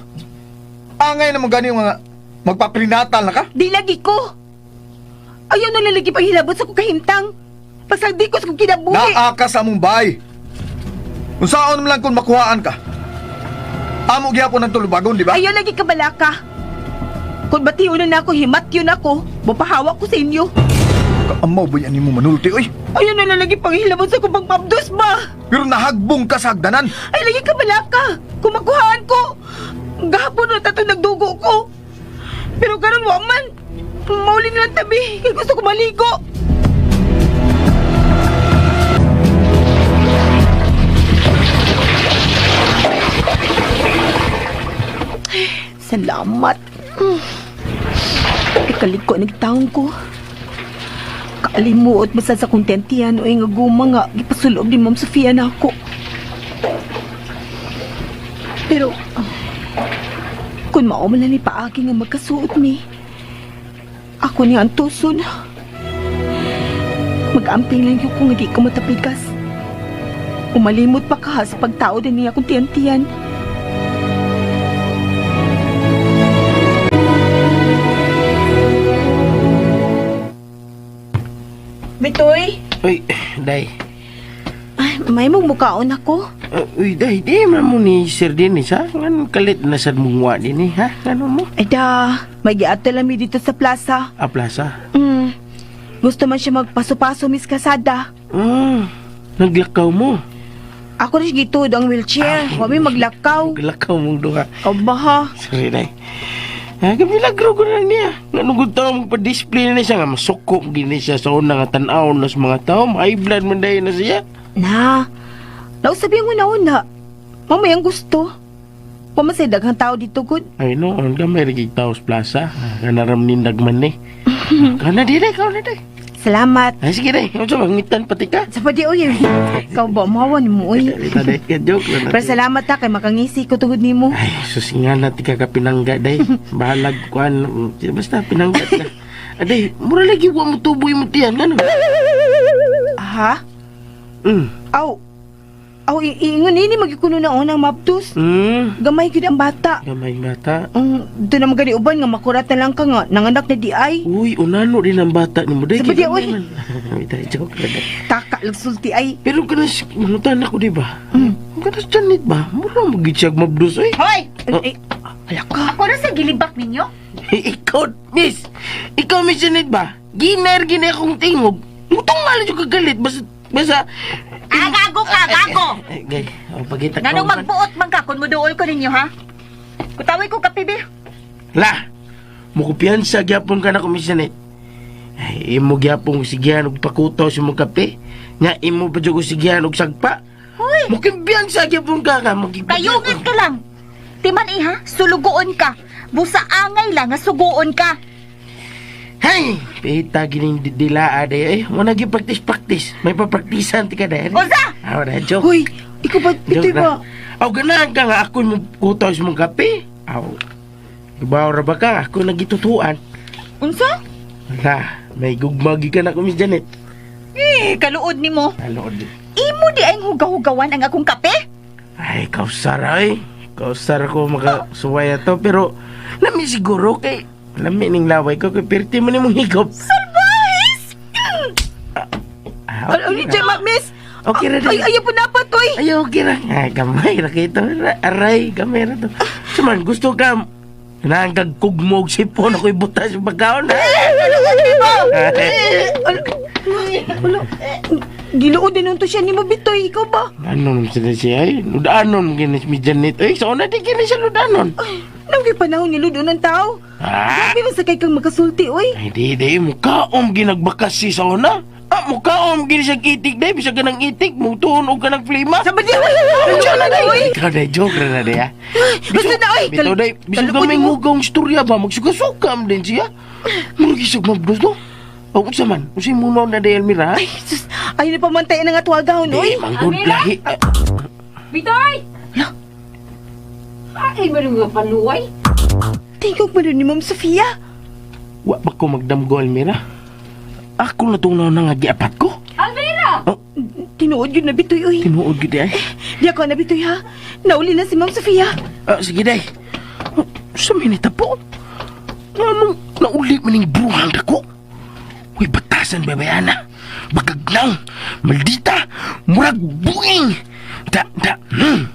Speaker 5: Angay na magani mga magpaprinatal na ka?
Speaker 6: Di lagi ko! Ayaw na lalagi paghilabot sa kong kahimtang. Pasagdi ko sa kong kinabuhi.
Speaker 5: Naa ka sa among bahay. Unsaon man lang kung makuhaan ka. Amo gihapon ang tulubagon, di ba?
Speaker 6: Ayaw lagi ka balaka. Kung batiyon na ako, himat yun ako. Mapahawak ko sa inyo.
Speaker 5: Kaamaw ba yan nimo manulti, oy?
Speaker 6: Ayaw na lalagi panghilabot sa kong pagpabdos ba?
Speaker 5: Pero nahagbong ka sa hagdanan.
Speaker 6: Ay lagi ka balaka. Kung makuhaan ko, gahapon na tato nagdugo ko. Pero karon wa man. Mauli na lang tabi. Kay gusto ko maligo. Ay, salamat. Ikaliko nagtaong ko. Kaalimuot basta sa kontentian o nga guma nga gipasulob ni Ma'am Sofia na ako. Pero, kung mao man lang ni paagi nga magkasuot mi, ako ni antuson. Mag-amping lang yun kung hindi ko matapikas. Umalimot pa ka sa pagtao din niya kung tiyan-tiyan. Bitoy!
Speaker 9: Uy, day.
Speaker 6: Ay, may mugmukaon ako.
Speaker 9: Uy, day, di man mo ni Sir Dennis, ha? Nganong kalit na sad mong wa din, eh, ha? Ngano mo?
Speaker 6: Ay da, may giato lang mi dito sa plaza.
Speaker 9: Ah, plaza.
Speaker 6: Gusto man siya magpaso-paso, Miss Casada.
Speaker 9: Ah, naglakaw mo.
Speaker 6: Ako rin gituod ang wheelchair.
Speaker 9: Ah,
Speaker 6: Wa mi maglakaw.
Speaker 9: Naglakaw mong duha.
Speaker 6: Aba ha.
Speaker 9: Sorry, day. Ah, kamilagro ko na niya. Nganong gud tao magpa-display na siya nga masuko gini siya sa una nga tan-aw na sa mga tao, high blood man day na siya.
Speaker 6: Na, nausabi ang una-una. Mamayang gusto. Pamasay daghang tao dito, good.
Speaker 9: Ay no, ang gamay rin tao sa plaza. Kanaram nindag man ni. Kana di day, kana day.
Speaker 6: Salamat.
Speaker 9: Ay sige day, unsa mangitan pati ka?
Speaker 6: Sa padi, oy. Ikaw ba, mawa ni mo, oy.
Speaker 9: Dali day, ka joke lang.
Speaker 6: Pero salamat ha, kay makangisi ko tungod nimo.
Speaker 9: Ay, sus nga na tika ka pinangga day. Bahalag kuan, basta pinangga ka. Aday, mura lagi wa mo tuboy mo tiyan ngano.
Speaker 6: Ha?
Speaker 9: Mm.
Speaker 6: Aw. Aw, iingon ini magikuno na unang maptus. Gamay gyud ang bata.
Speaker 9: Gamay bata.
Speaker 6: Doon naman gani uban nga makurat na lang ka nga nanganak na di ay.
Speaker 9: Uy, unano din ang bata nimo day.
Speaker 6: Sa padi, uy.
Speaker 9: Ay, day, joke lang. Day.
Speaker 6: Taka lang sulti ay.
Speaker 9: Pero kanas mangutan ako di ba? Kanas Janet ba? Mura mo gid siya mabdus oy.
Speaker 4: Hoy!
Speaker 9: Oh.
Speaker 6: Ay, ay, ala ka.
Speaker 4: Ako na sa gilibak ninyo?
Speaker 9: Ikaw, miss. Ikaw, miss Janet ba? Giner, giner akong tingog. Mutong nga lang yung kagalit. Basta, basta...
Speaker 4: Ah, gago ka, gago!
Speaker 9: Ay, gay. Oh, pagita ka.
Speaker 4: Nganong magbuot man ka kung muduol ko ninyo, ha? Kutaway ko kape, be.
Speaker 9: La! Mukupiyansa gyapon ka na ko, Miss Janet. Ay, imo gyapon sigihan og pakutaw sa imong kape. Nga imo pa jud ko sigihan og sagpa.
Speaker 4: Hoy!
Speaker 9: Mukumpiyansa gyapon ka ka.
Speaker 4: Kayungit ka lang. Timan iha, sulugoon ka. Busa angay lang nga suguon ka.
Speaker 9: Hey! Pita gining dilaa day. Eh, wala gyud practice-practice. May papraktisan ti ka day.
Speaker 4: Unsa?
Speaker 9: Ah, wala joke.
Speaker 6: Hoy, ikaw ba, ito
Speaker 9: Joke
Speaker 6: ba?
Speaker 9: na. Aw, ganahan ka nga ako mo kutaw sa mong kape. Aw. Ibaw ra ba ka? Ako nagitutuan.
Speaker 4: Unsa?
Speaker 9: Wala, may gugmagi ka na ko, Miss Janet.
Speaker 4: Eh, kaluod nimo.
Speaker 9: Alood.
Speaker 4: Imo di ay hugaw-hugawan ang akong kape?
Speaker 9: Ay, kausara ay. Kausara ko makasuway ato pero lami siguro kay lami ning laway ko kay pirti man imong higop.
Speaker 4: Salbahis!
Speaker 9: Ah,
Speaker 6: Ay,
Speaker 9: okay ra.
Speaker 6: ma, miss.
Speaker 9: Okay ra
Speaker 6: Ay,
Speaker 9: day.
Speaker 6: ayaw po na pa, toy.
Speaker 9: Ay, okay ra. Ay, gamay ra kay ito. Aray, gamay ra to. Suman, gusto ka nangag kugmog sipon ako'y butas yung pagkaon.
Speaker 6: Giluod din to siya ni mo bitoy, ikaw ba?
Speaker 9: Ano naman sila siya ay? Ludanon ginis mi Janet. Ay, sa una di kini siya ludanon.
Speaker 6: Nang kay panahon ni Ludo ng tao.
Speaker 9: Ah!
Speaker 6: Grabe man sa kay kang makasulti, oy.
Speaker 9: Ay, di, di. Mukhaom ginagbakas si sa una. Ah, mukhaom gini siya itik, day. Bisag ka ng itik, mutuon og ka ng flima.
Speaker 6: Sa ba di?
Speaker 9: Joke na, day. Ikaw, day. Joke na, day, ah.
Speaker 6: Basta na, oy.
Speaker 9: Bitaw, day. Bisag ka
Speaker 6: Kalupod
Speaker 9: may
Speaker 6: mo.
Speaker 9: hugong istorya ba? Magsukasukam din siya. Murag isag mabdos, no? O, unsa man? Unsa yung munaw na, day, Almira, ha?
Speaker 6: Ay, sus. Ay, napamantay na nga tuwagahon, oy.
Speaker 9: Di, manggod
Speaker 10: Almira!
Speaker 9: lahi. Ah,
Speaker 10: Bitoy! Ay, mo nga panuway.
Speaker 6: Tingog mo ni Ma'am Sofia.
Speaker 9: Wa ba ko magdamgo, Almira? Ako na itong na nga giapat ko.
Speaker 10: Almira!
Speaker 6: Tinuod yun na bitoy, oy.
Speaker 9: Tinuod gid ay.
Speaker 6: Di ako na bitoy, ha? Nauli na si Ma'am Sofia.
Speaker 9: Ah, sige, day. Oh, sa minita po. Anong nauli man yung buhang dako? Uy, batasan, babayana. Bagagnaw, maldita, murag buing. Da, da,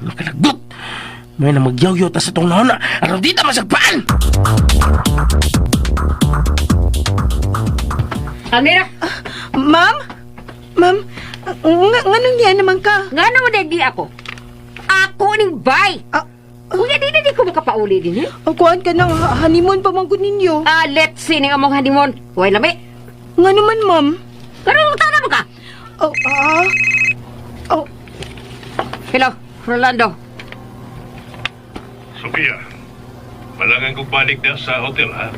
Speaker 9: makalagot. May na magyawyaw ta sa tong nauna. Aron di ta masagpaan!
Speaker 10: Almira!
Speaker 6: Ma'am? Ma'am, nga, nganong niya naman ka?
Speaker 10: Nga naman di ako. Ako ning bay.
Speaker 6: Ah,
Speaker 10: Kuya, di na di ko makapauli din, eh.
Speaker 6: Ang kuhaan ka ng honeymoon pa man gud ninyo.
Speaker 10: Ah, let's see ning among honeymoon. Way lami.
Speaker 6: Nga naman, ma'am.
Speaker 10: Karon mo ba ka?
Speaker 6: Oh, ah. Oh,
Speaker 10: Hello, Rolando.
Speaker 8: Sophia, malangan kong balik na sa hotel, ha?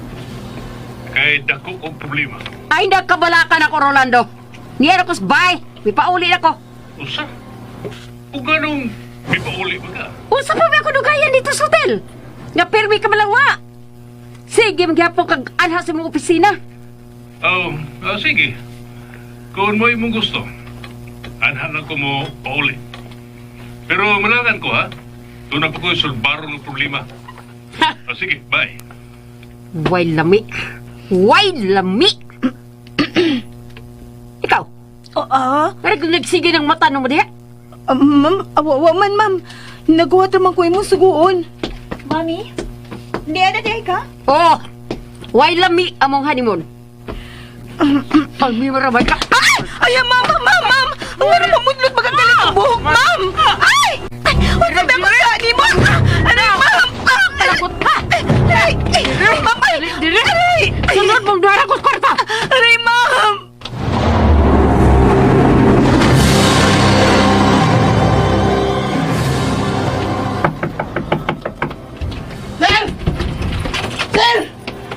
Speaker 8: Kay dako kong problema.
Speaker 10: Ay, nagkabalakan ako, Rolando. Niya ako sa bay. May pauli ako.
Speaker 8: Usa? Kung anong may pauli ba ka?
Speaker 10: Unsa pa ba ako dugayan dito sa hotel? Nga pirmi ka malangwa. Sige, magyapon kag anha sa imong opisina.
Speaker 8: Oh, sige. Kung mo imong gusto, anhan lang ko mo pauli. Pero malangan ko, ha? Doon na po ko sulbaro ng problema. Sige, bye.
Speaker 10: Way lami. Way lami. Ikaw,
Speaker 6: oh, ah.
Speaker 10: pero kung nagsige ng mata no mo diha.
Speaker 6: Ah, ma'am, awa, wa man, ma'am. Nagawa man ko imong suguon.
Speaker 4: Mami, di na di ka?
Speaker 10: Oh, way lami among honeymoon. Almi maramay ka.
Speaker 6: Ay! Ay, ma'am, ma'am, ma'am, ma'am! Ang meron mamudlot magagalit ang buhok, ma'am! Ay! Ay! Huwag na ba ako mo? Aray, ma'am! Ah!
Speaker 10: Kalakot ka.
Speaker 6: Aray! Ay, ma'am, ay!
Speaker 10: Dire.
Speaker 6: Aray!
Speaker 10: Sunod mong duha ko sa kwarta.
Speaker 6: Aray, ma'am!
Speaker 9: Sir! Sir!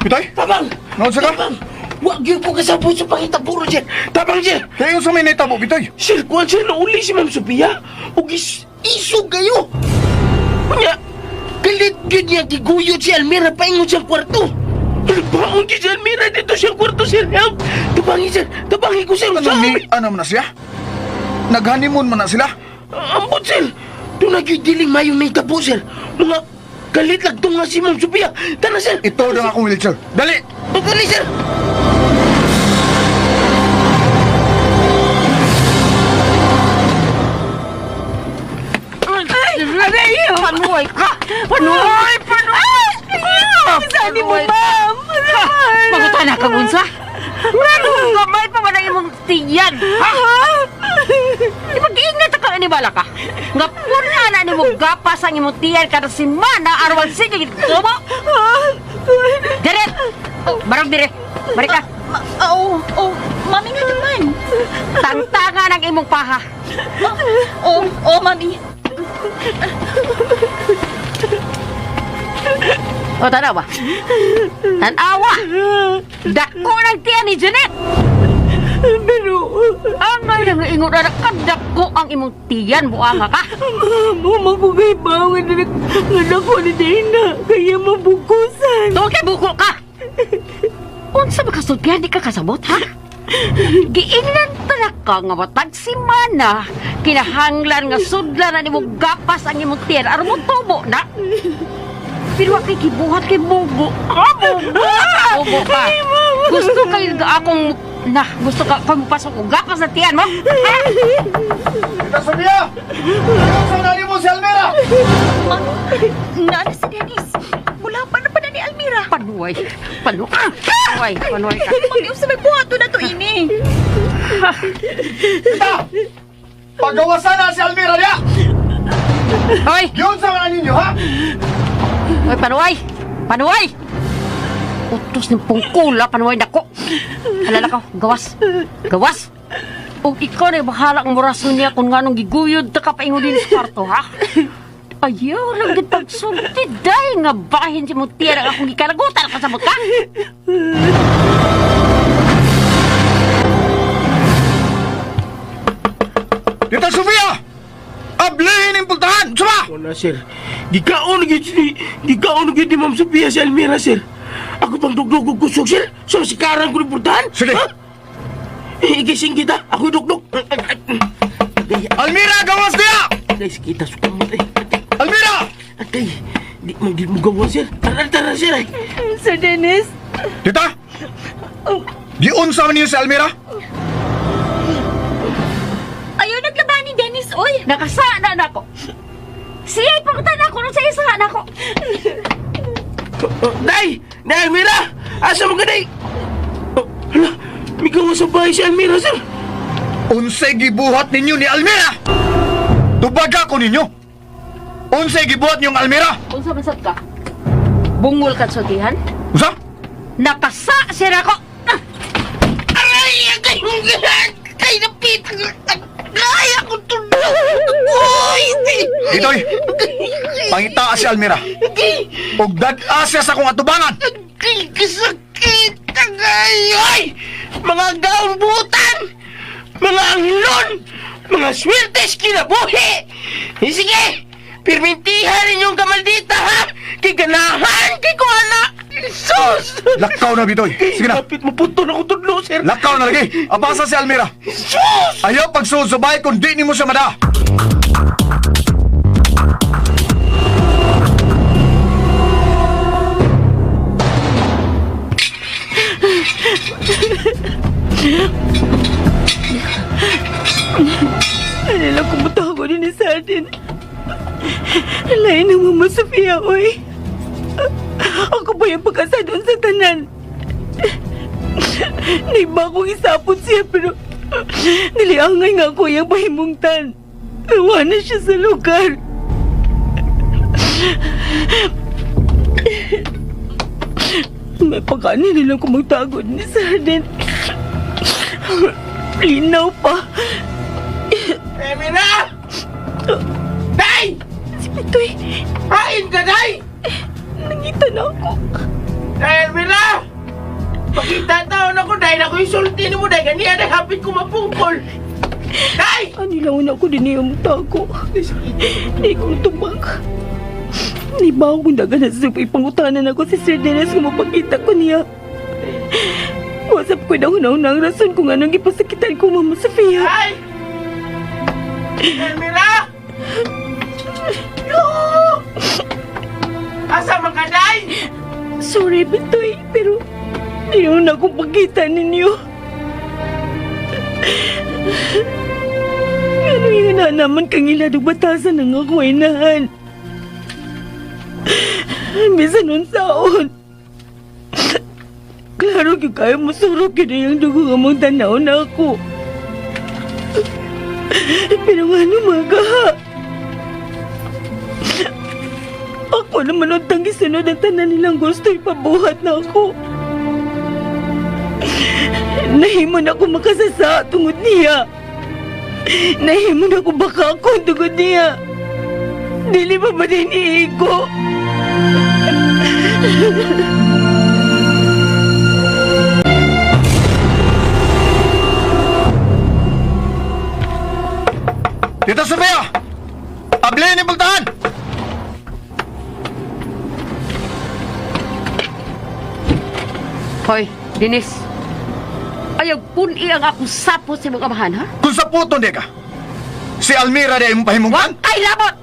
Speaker 5: Bitoy?
Speaker 9: Tabang!
Speaker 5: Naunsa ka?
Speaker 9: Tabang! Wa gyud ko kasabot sa pangitabo sir. Tabang, sir!
Speaker 5: Kaya yung sa may naitabo, Bitoy.
Speaker 9: Sir, kuwan sir, nauli si Ma'am Sophia. Ug isog kayo. Unya, galit gyud niya giguyot si Almira paingon siyang kwarto. Baon gyud si Almira dito siyang kwarto, sir. Help! Tabangi, sir. Tabangi ko, sir.
Speaker 5: Ano,
Speaker 9: Unsa
Speaker 5: ni,
Speaker 9: man?
Speaker 5: ano man na siya? Nag-honeymoon man na sila?
Speaker 9: Ambot, sir. Doon na gyud diling mayong naitabo, sir. Mga galit lagtong nga si Ma'am Sophia. Tara, sir.
Speaker 5: Ito na akong wheelchair. Dali!
Speaker 9: Dali, sir.
Speaker 10: Aray! Panuay ka! Panuay! Panuay!
Speaker 6: Saan mo, ma'am? Aray!
Speaker 10: Pangutana ka, Gunsa? Nganong gamay pa man ang imong tiyan, ha? Di ba giingat ka ni bala ka? Nga puna na nimo gapas ang imong tiyan kada semana aron sige tumo. Dire. Oh, barang dire. Bari ka.
Speaker 4: Oh, oh, mami nga naman.
Speaker 10: Tangtanga ng imong paha.
Speaker 4: Oh, oh, mami.
Speaker 10: O tanawa. Tanawa. Dako ng tiyan ni Janet.
Speaker 6: Pero,
Speaker 10: Ang nga ingon na kadako ang imong tiyan buanga ka.
Speaker 6: ma'am, humagugay ba ang nga ko ni Dana? Kaya mabukusan.
Speaker 10: Tuwag kay buko ka. Unsa ba kasultihan di ka kasabot ha? Giingnan pala ka nga matag simana. Kinahanglan nga sudlan na nimo gapas ang imong tiyan aron mo tubo na. Pero wa kay gibuhat kay mugo. Ah, mugo. Mugo ka. Gusto kay akong na gusto ka kung pasok og gapas na tiyan mo. Ha?
Speaker 5: Tita Sofia! Saan na mo si Almira?
Speaker 4: Mang, nana si Dennis. Mula pa na pa na ni Almira.
Speaker 10: Panuay. Panuay. Panuay. Panuay ka.
Speaker 4: Mami, usa may buhato na to ini.
Speaker 5: Tita! Pagawasan na si Almira niya!
Speaker 10: Hoy!
Speaker 5: Yun sa mga ninyo, ha?
Speaker 10: Hoy, panuay! Panuay! Utos ng pungkula, panuay nako. Halala ka, gawas. Gawas! Ug ikaw na bahala ang morason niya kung nganong giguyod ta ka paingon din sa kwarto, ha? Ayaw lang gid pagsulti, day nga bahin si Mutiara ang akong gikalagutan ka sa ka.
Speaker 5: Tita Sofia! Ablihin ang pultahan! Suma!
Speaker 9: Wala, sir. Gikaon gyud si gikaon gyud ni Ma'am Sophia si Almira, sir. Ako pang dugdug og kusog, sir. So sikaran ko ni pultahan.
Speaker 5: Sige.
Speaker 9: Ha? Igising kita. Ako dugdug.
Speaker 5: Almira, gawas niya!
Speaker 9: Guys, kita sa kamot eh.
Speaker 5: Almira!
Speaker 9: Atay, di man gid mo gawa, sir. Tara, tara, sir. Ay.
Speaker 6: Sir Dennis,
Speaker 5: Tita! Giunsa man ninyo si Almira?
Speaker 4: Ayaw naglaban ni Dennis, oy.
Speaker 10: Nakasana na ako. Siya'y pangutan ako nung sa isa na ako.
Speaker 9: Oh, Day! Day, Almira! Asa mo ka, Day? Oh, hala, may gawa sa bahay si Almira, sir.
Speaker 5: Unsay gibuhat ninyo ni Almira? Tubaga ko ninyo! Unsay gibuhat niyong Almira?
Speaker 10: Unsa man sad ka? Bungol ka sultihan?
Speaker 5: Unsa?
Speaker 10: Nakasa sir ako. Ah!
Speaker 9: Aray! Kay! Kay napit! Ay, ako tulog! Uy!
Speaker 5: Itoy! Pangitaa si Almira. Ug dad-a siya sa akong atubangan!
Speaker 9: Kay kasakit! Agay! Ay! Mga gaumbutan! Mga anglon! Mga swertes kinabuhi! Eh, sige! Pirmintihan ninyong kamaldita, ha? Kay ganahan, kay kuana! Sus!
Speaker 5: Lakaw na, Bitoy. Sige na.
Speaker 9: Kapit mo puto na ko tudlo, sir.
Speaker 5: Lakaw na lagi. Abasa si Almira.
Speaker 9: Sus!
Speaker 5: Ayaw pagsuod sa bahay kung di nimo siya mada.
Speaker 6: ano lang kumutago din sa atin. Lain ng Mama Sofia, oy. Ako pa yung pagkasadon sa tanan. Naiba akong isapot siya pero niliangay nga ako yung pahimungtan. Iwan na siya sa lugar. May pagkanin nilang kumagtago ni Sarden. Linaw pa.
Speaker 9: Emira! Day!
Speaker 6: Si Pitoy,
Speaker 9: Hain ka, Day!
Speaker 6: nangita na ako.
Speaker 9: Day, Elmira! Pakita taon ako, Day. Ako insulti mo, Day. Ganiya, Day. Hapit ko mapungkol. Day!
Speaker 6: Ano lang una ko din yung tago. Hindi ko tubag. Di ba ako daga na sa ipangutanan ako si Sir Dennis kung mapakita ko niya. Wasap ko na una ang rason kung anong ipasakitan ko, Mama Sofia.
Speaker 9: Day! Elmira! No! Asa man ka, Day?
Speaker 6: Sorry, Pitoy, pero hindi na akong pagkita ninyo. Ano yung na naman kang iladog batasan ng ako inahan? Bisan nun saon. Klaro gyud kayo musurok yun yung dugo nga mong tanaw na ako. Pero nga ano magaha? Ako naman ang tangisunod ang tanan nilang gusto ipabuhat na ako. Nahimo na ako makasasa tungod niya. Nahimo na ako baka ako tungod niya. Dili pa ba din iiko?
Speaker 5: Tita Sofia! Ablihin ang pultahan!
Speaker 10: Hoy, Dennis. Ayaw pun-i ang akong sapot sa imong amahan, ha?
Speaker 5: Kung sa puto di ka, si Almira di imong pahimungtan?
Speaker 10: Wa kay labot!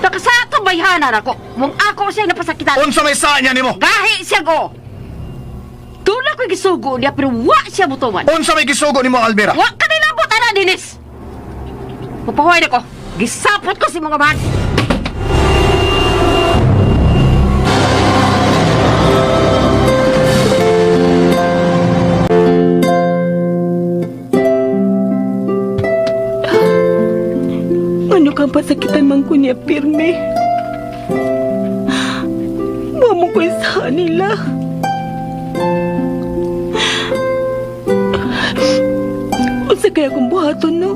Speaker 10: Nakasato bayhanan ako. Mung ako siya napasakitan.
Speaker 5: Unsa may saa niya nimo?
Speaker 10: Gahi siya go! Doon ako'y gisugo niya, pero wa siya mutuman.
Speaker 5: Unsa may gisugo nimo Almira?
Speaker 10: Wa ka nilabot, ana, Dennis! Mapahuay na ko. Gisapot ko si mga amahan.
Speaker 6: Ano kang pasakitan man ko niya, pirme? Wa mo ko sa nila. Unsa kaya kong buhaton, no?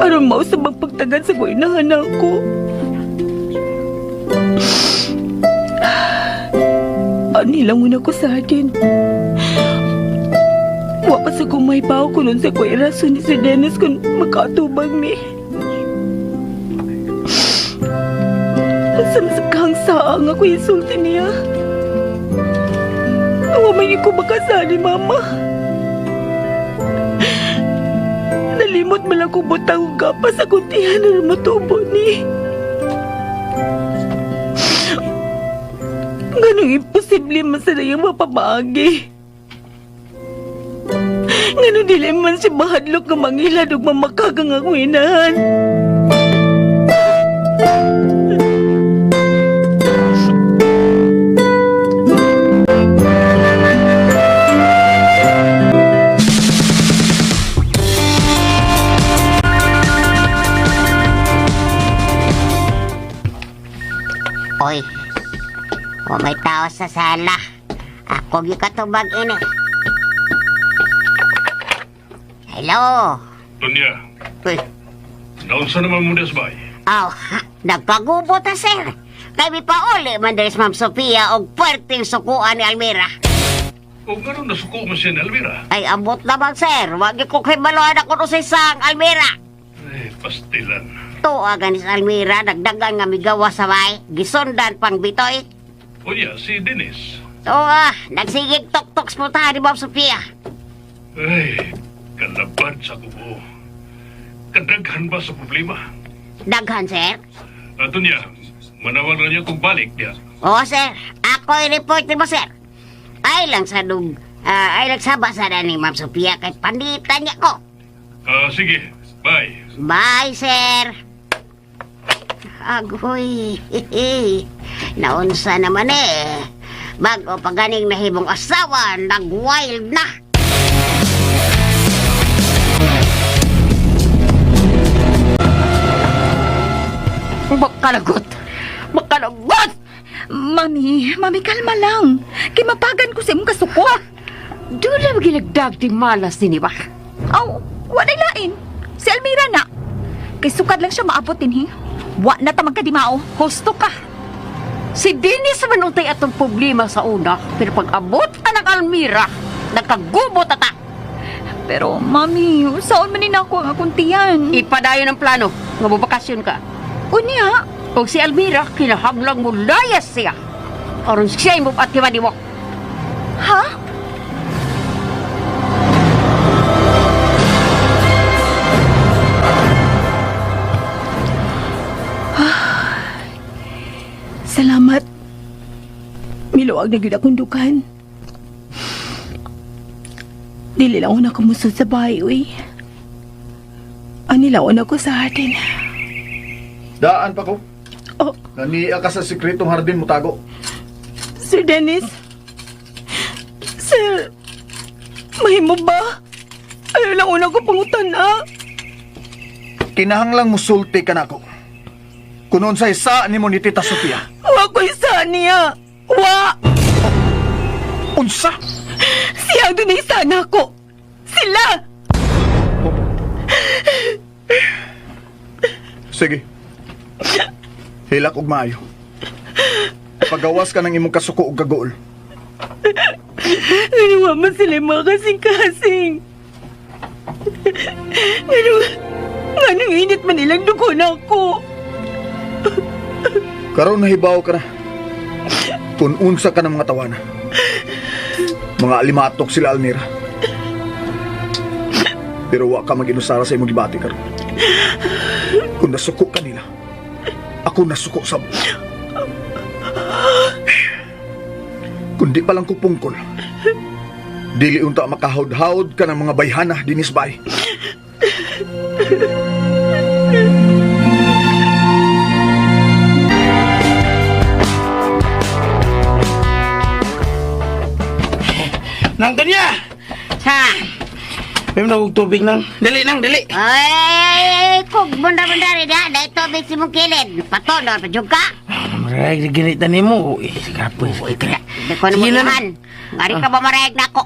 Speaker 6: Aron mausab ang pagtagan sa guinahan ako. Ani lang una ko sa atin. Wa pa sa kumay pa ako nun sa kuy rason ni Sir Dennis kung makaatubag mi. Sa kang saang ako insulti niya. Awa man ko makasali, Mama. Nalimot man lang ko butang og gapas sa kuntihan na matubo ni. Ganong imposible man sa iyang mapabaagi. Ngano dili man si mahadlok nga mangilad ug mamakagang akong inahan.
Speaker 7: Oy, o may tao sa sala. Ako gikatubag ini. Hello.
Speaker 8: Tonya,
Speaker 7: Uy,
Speaker 8: naunsa naman mo sa bay?
Speaker 7: aw, nagpagubo ta, sir. Kay mipauli man diri sa Ma'am Sophia og puwerteng sukuan ni Almira.
Speaker 8: O ngano nasuko mo siya ni Almira?
Speaker 7: Ay, ambot naman, sir. Wag ko kay baluan ako no sa isang Almira.
Speaker 8: Eh, pastilan.
Speaker 7: Tuwa ganis Almira, nagdagan nga migawa sa bay. Gisundan pang bitoy.
Speaker 8: Unya, si Dennis.
Speaker 7: Tuwa, nagsigig tok-tok sa putahan ni Ma'am Sophia.
Speaker 8: Ay, kalaban sa kubo. Kadaghan ba sa problema?
Speaker 7: Daghan, sir.
Speaker 8: Tonya, manawag na niya kung balik niya.
Speaker 7: Oo, sir. Ako i-report ni mo, sir. Ay lang sa dug... ay lang sa basa na ni Ma'am Sophia kay panditan niya ko.
Speaker 8: Sige, bye.
Speaker 7: Bye, sir. Agoy. Naunsa naman eh. Bago pa ganing nahimong asawa, nag-wild na.
Speaker 10: Makalagot! Makalagot!
Speaker 4: Mami, mami, kalma lang. Kay mapagan ko sa imong kasuko.
Speaker 10: Doon na magilagdag di malas din, ba?
Speaker 4: Aw, walay lain. Si Almira na. Kay sukad lang siya maabot dinhi. Wa na ta magkadimao.
Speaker 10: Husto ka. Si Dennis man untay atong problema sa una, pero pag abot ka ng Almira, nagkagubot ata.
Speaker 4: Pero, mami, saon man ni nako ang akong tiyan?
Speaker 10: Ipadayon ang plano, nga mabakasyon ka.
Speaker 4: Unya,
Speaker 10: Og si Almira, kinahanglang mo layas siya. Aron siya mo at ni mo.
Speaker 4: Ha?
Speaker 6: Salamat. Miluwag na gyud akong dukan. Dili lang ako nakamusod sa bahay, uy. Ani lang ako sa atin.
Speaker 5: Daan pa ko.
Speaker 6: Oh.
Speaker 5: Naniya ka sa sekretong hardin mo tago.
Speaker 6: Sir Dennis? Sir, mahimo ba? Ayaw lang una ko pangutan, ah.
Speaker 5: Kinahanglang musulti ka nako. Kung unsay sa nimo ni Tita Sofia.
Speaker 6: Wa ko isa niya. Wa!
Speaker 5: Unsa?
Speaker 6: Siya ang dunay sana ko. Sila!
Speaker 5: Sige. Hilak og maayo. Pagawas ka ng imong kasuko og kagool.
Speaker 6: Ganawa man sila yung mga kasing-kasing. Ganun, ganun init man ilang dugo na ako.
Speaker 5: Karon nahibaw ka na. Kung unsa ka ng mga tawana. Mga alimatok sila, Almira. Pero wa ka mag-inusara sa imong gibati karon. Kung nasuko ka nila, ako nasuko sa Kung di pa lang ko pungkol, dili unta makahawd-hawd ka ng mga bayhana dinis bay.
Speaker 9: Nang kanya!
Speaker 7: Sa!
Speaker 9: May mga tubig nang. Dali nang, dali.
Speaker 7: Ay, kung bunda-bunda rin ha, dahil tubig si mong kilid. Patono, padyog ka.
Speaker 9: Maray, ginita ni mo. Eh, kapoy.
Speaker 7: Hindi ko na
Speaker 9: Sige na,
Speaker 7: mo. Ngari ka ba marayag na ako?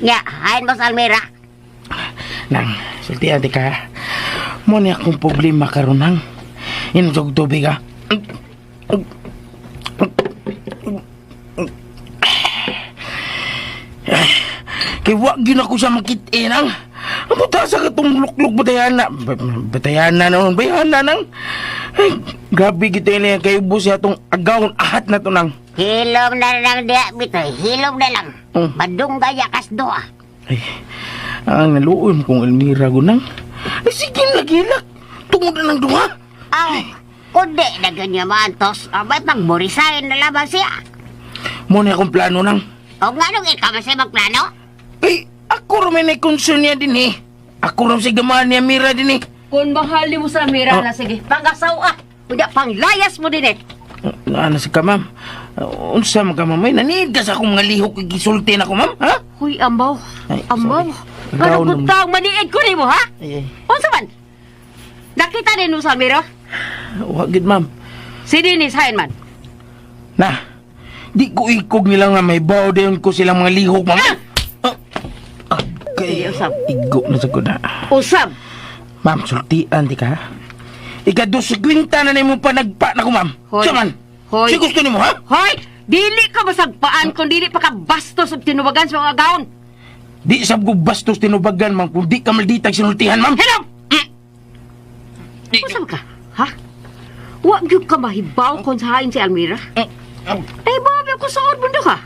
Speaker 7: Nya, hain mo sa Almira.
Speaker 9: Nang, sultian di ka. Mo ni akong problema karon nang. Inom sa tubig ha. Kay wa gyud ako siya makit-in nang. Ang buta sa katong lukluk batayana. Batayana naman, bayana nang. Ay, grabe kita ini kay ubos siya tong agawon ahat na to nang.
Speaker 7: Hilom na lang diya, bitoy. Hilom na lang.
Speaker 9: Mm.
Speaker 7: Madunggay akas doa.
Speaker 9: Ay, ang naluoy mo kong Elmira gunang. Ay, sige lagi lak. Tungod na ng duha.
Speaker 7: Aw, kundi na ganyan maantos. Abay, pagmurisahin na lamang siya.
Speaker 9: Mo ni akong plano nang.
Speaker 7: O nga nung ikaw masay magplano?
Speaker 9: Ay, ako rin may concern niya din eh. Ako rin si gamahan niya Mira din eh.
Speaker 10: Kung mahal mo sa Almira
Speaker 9: Ah.
Speaker 10: na sige, pangasaw ah. Unya, panglayas mo din eh.
Speaker 9: Ano sa ka, ma'am? Unsa man ka, ma'am? Ay, naniid ka sa akong mga lihok gisulti na ko, ma'am? Ha?
Speaker 10: Huy, ambaw.
Speaker 9: Ay,
Speaker 10: Ambaw.
Speaker 9: sorry.
Speaker 10: Ano
Speaker 9: Ikaw
Speaker 10: kung taong maniid ko nimo, ha?
Speaker 9: Ay, ay.
Speaker 10: Unsa man? Nakita din mo sa Almira?
Speaker 9: Wa gid, ma'am.
Speaker 10: Si Dennis Hainman.
Speaker 9: Na, di ko ikog nilang na may baw dayon ko silang mga lihok, ma'am. Ah! Ah, kay,
Speaker 10: Sige, usab.
Speaker 9: Igo na sa ko na.
Speaker 10: Usab.
Speaker 9: Ma'am, sultian di ka, ha? Ika dos kwinta na nimo panagpa na ko, ma'am.
Speaker 10: Hoy.
Speaker 9: Siya man.
Speaker 10: Hoy.
Speaker 9: Siya gusto nimo, ha?
Speaker 10: Hoy, dili ka masagpaan kung dili pa ka bastos og tinubagan sa mga gaon.
Speaker 9: Di sab ko bastos tinubagan, ma'am, kung di ka malditag sinultihan, ma'am.
Speaker 10: Hello! Usab ka, ha? Wa gyud ka mahibaw kung sa hain si Almira. Ay, babi ako sa mundo ka.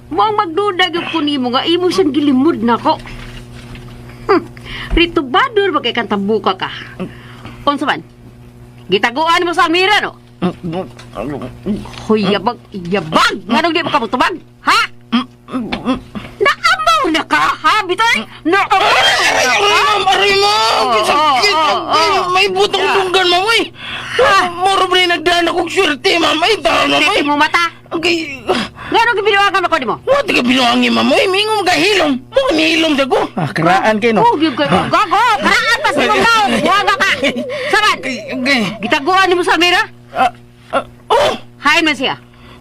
Speaker 10: Maong magduda gyud ko nimo nga imo siyang gilimod nako. Ritubador ba kay kang tambuka ka? Unsa man? Gitaguan mo sa Almira no? Hoy, yabag, yabag! Nganong di mo ka mutubag? Ha? Naamaw na ka, ha, Bitoy? Naamaw na
Speaker 9: Aray,
Speaker 10: ka?
Speaker 9: ma'am! Aray, ma'am!
Speaker 10: Oo,
Speaker 9: Sakit!
Speaker 10: oo, oo.
Speaker 9: May butong tunggan, ma'am, uy! Moro ba rin nagdaan akong swerte, ma'am? Ay, tara, ma'am,
Speaker 10: Sakit
Speaker 9: ay!
Speaker 10: mo mata.
Speaker 9: Okay.
Speaker 10: Nganong gibinuangan ako nimo?
Speaker 9: What ka binuangin, ma'am? Uy, mingo magahilom. Mo nihilom sa ko. Ah, karaan kayo, no?
Speaker 10: Oh, gyud ka. Gago, karaan pa sa imong laom. Buwaga ka. Saban,
Speaker 9: Okay, okay.
Speaker 10: gitaguan nimo sa Almira?
Speaker 9: Ah, ah, oh!
Speaker 10: Hain man siya.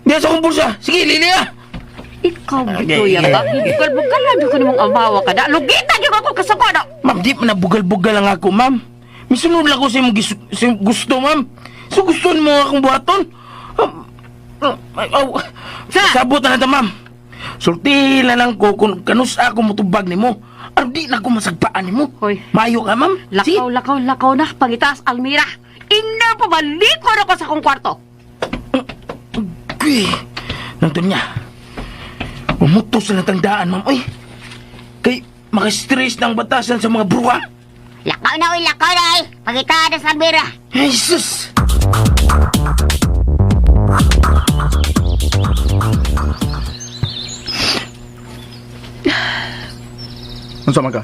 Speaker 9: Diyan sa akong bulsa. Sige, lili ah.
Speaker 10: Ikaw,
Speaker 9: Okay.
Speaker 10: Bitoy, yabag. Bugal-bugalan ko nimong amawa ka na. Lugitan gyud ako kasuko no.
Speaker 9: Ma'am, di pa nabugal-bugal lang ako, ma'am. Misunod lang ko sa imong sa imong gusto, ma'am. So gusto mo akong buhaton. Ay, aw,
Speaker 10: Sa?
Speaker 9: Sabot na nata, ma'am. Sulti na lang ko kung kanus ako mutubag nimo. Aron di na ko masagpaan nimo.
Speaker 10: Hoy.
Speaker 9: Mayo ka, ma'am. Sige.
Speaker 10: Lakaw, lakaw, lakaw na. Pangitaas, Almira. Ingna, pabalik ko na ko sa akong kwarto.
Speaker 9: Okay. Nandun niya. Umutos na tandaan, ma'am. Uy. Kay maka-stress ng batasan sa mga bruha.
Speaker 7: Lakaw na, uy, lakaw na, ay. Pagita na sa Almira.
Speaker 9: Ay, sus!
Speaker 5: Unsa man ka?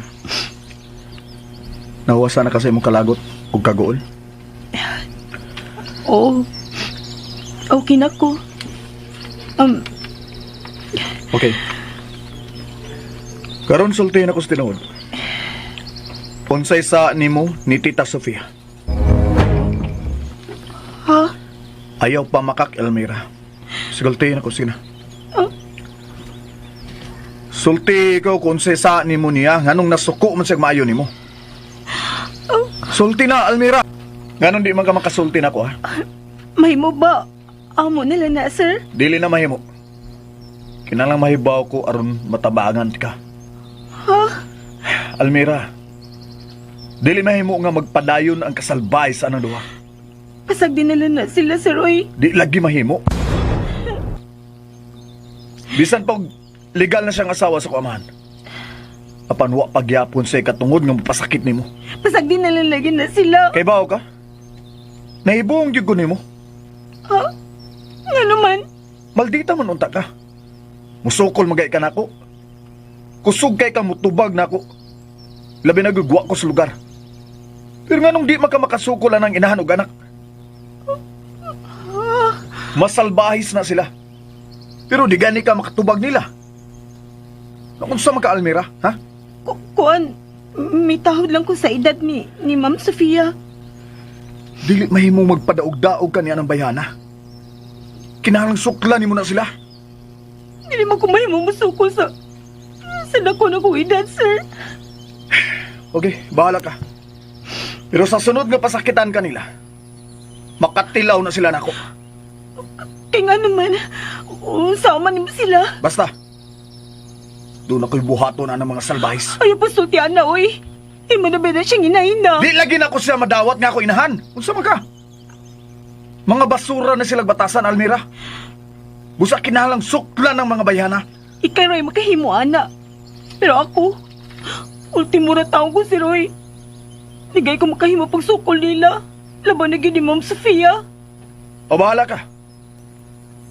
Speaker 5: Nahuwasa na ka sa imong kalagot ug kaguol?
Speaker 6: Oo. Okay na ko.
Speaker 5: Okay. Karon sultihin ako sa tinuod. Unsay sa nimo ni Tita Sofia?
Speaker 6: Ha?
Speaker 5: Ayaw pa makak Elmira. Sultihin ako sina. Sulti ikaw kung unsay sa nimo niya nganong nasuko man siya maayo nimo. Sulti na Almira. Nganong di man ka makasulti nako ha?
Speaker 6: Mahimo ba? Amo nila na, sir?
Speaker 5: Dili na mahimo. Kinahanglan mahibaw ko aron matabangan ka.
Speaker 6: Ha?
Speaker 5: Almira. Dili mahimo nga magpadayon ang kasalbay sa anang duha.
Speaker 6: Pasag din nila na sila, sir, oy.
Speaker 5: Di lagi mahimo. Bisan pag Legal na siyang asawa sa kuamahan. Apan wa pagyapon sa ikatungod nga mapasakit nimo.
Speaker 6: Pasag di nalalagyan na sila.
Speaker 5: Kay bawo ka? Nahibuong gyud ko nimo.
Speaker 6: Ha? Nga naman?
Speaker 5: Maldita man unta ka. Musukol magay ka nako. Kusog kay ka mutubag nako. Labi na gugwa ko sa lugar. Pero nganong di man ka makasukol ang inahan og anak? Masalbahis na sila. Pero di gani ka makatubag nila. Nakunsa man ka, Almira, ha?
Speaker 6: Kuan, may tahod lang ko sa edad ni Ma'am Sofia.
Speaker 5: Dili mahimong magpadaog-daog ka niya ng bayana. Kinahanglang sukla nimo na sila.
Speaker 6: Dili man ko mahimo musukol sa dako na kong edad, sir.
Speaker 5: Okay, bahala ka. Pero sa sunod nga pasakitan kanila, makatilaw na sila nako.
Speaker 6: Kaya nga naman, unsa man nimo sila.
Speaker 5: Basta, doon ako'y buhaton na ng mga salbahis.
Speaker 6: Ayaw pa sultian na, oy. Imo na ba na siyang inahin na?
Speaker 5: Di lagi na ako siya madawat nga ako inahan. Unsa man ka? Mga basura na silang batasan, Almira. Busa kinahalang sukla ng mga bayana.
Speaker 6: Ikay, Roy, makahimo, ana. Pero ako, ultimo na taong ko si Roy. Ligay ko makahimo pagsukol nila. Laban na gyud ni Ma'am Sofia.
Speaker 5: O bahala ka.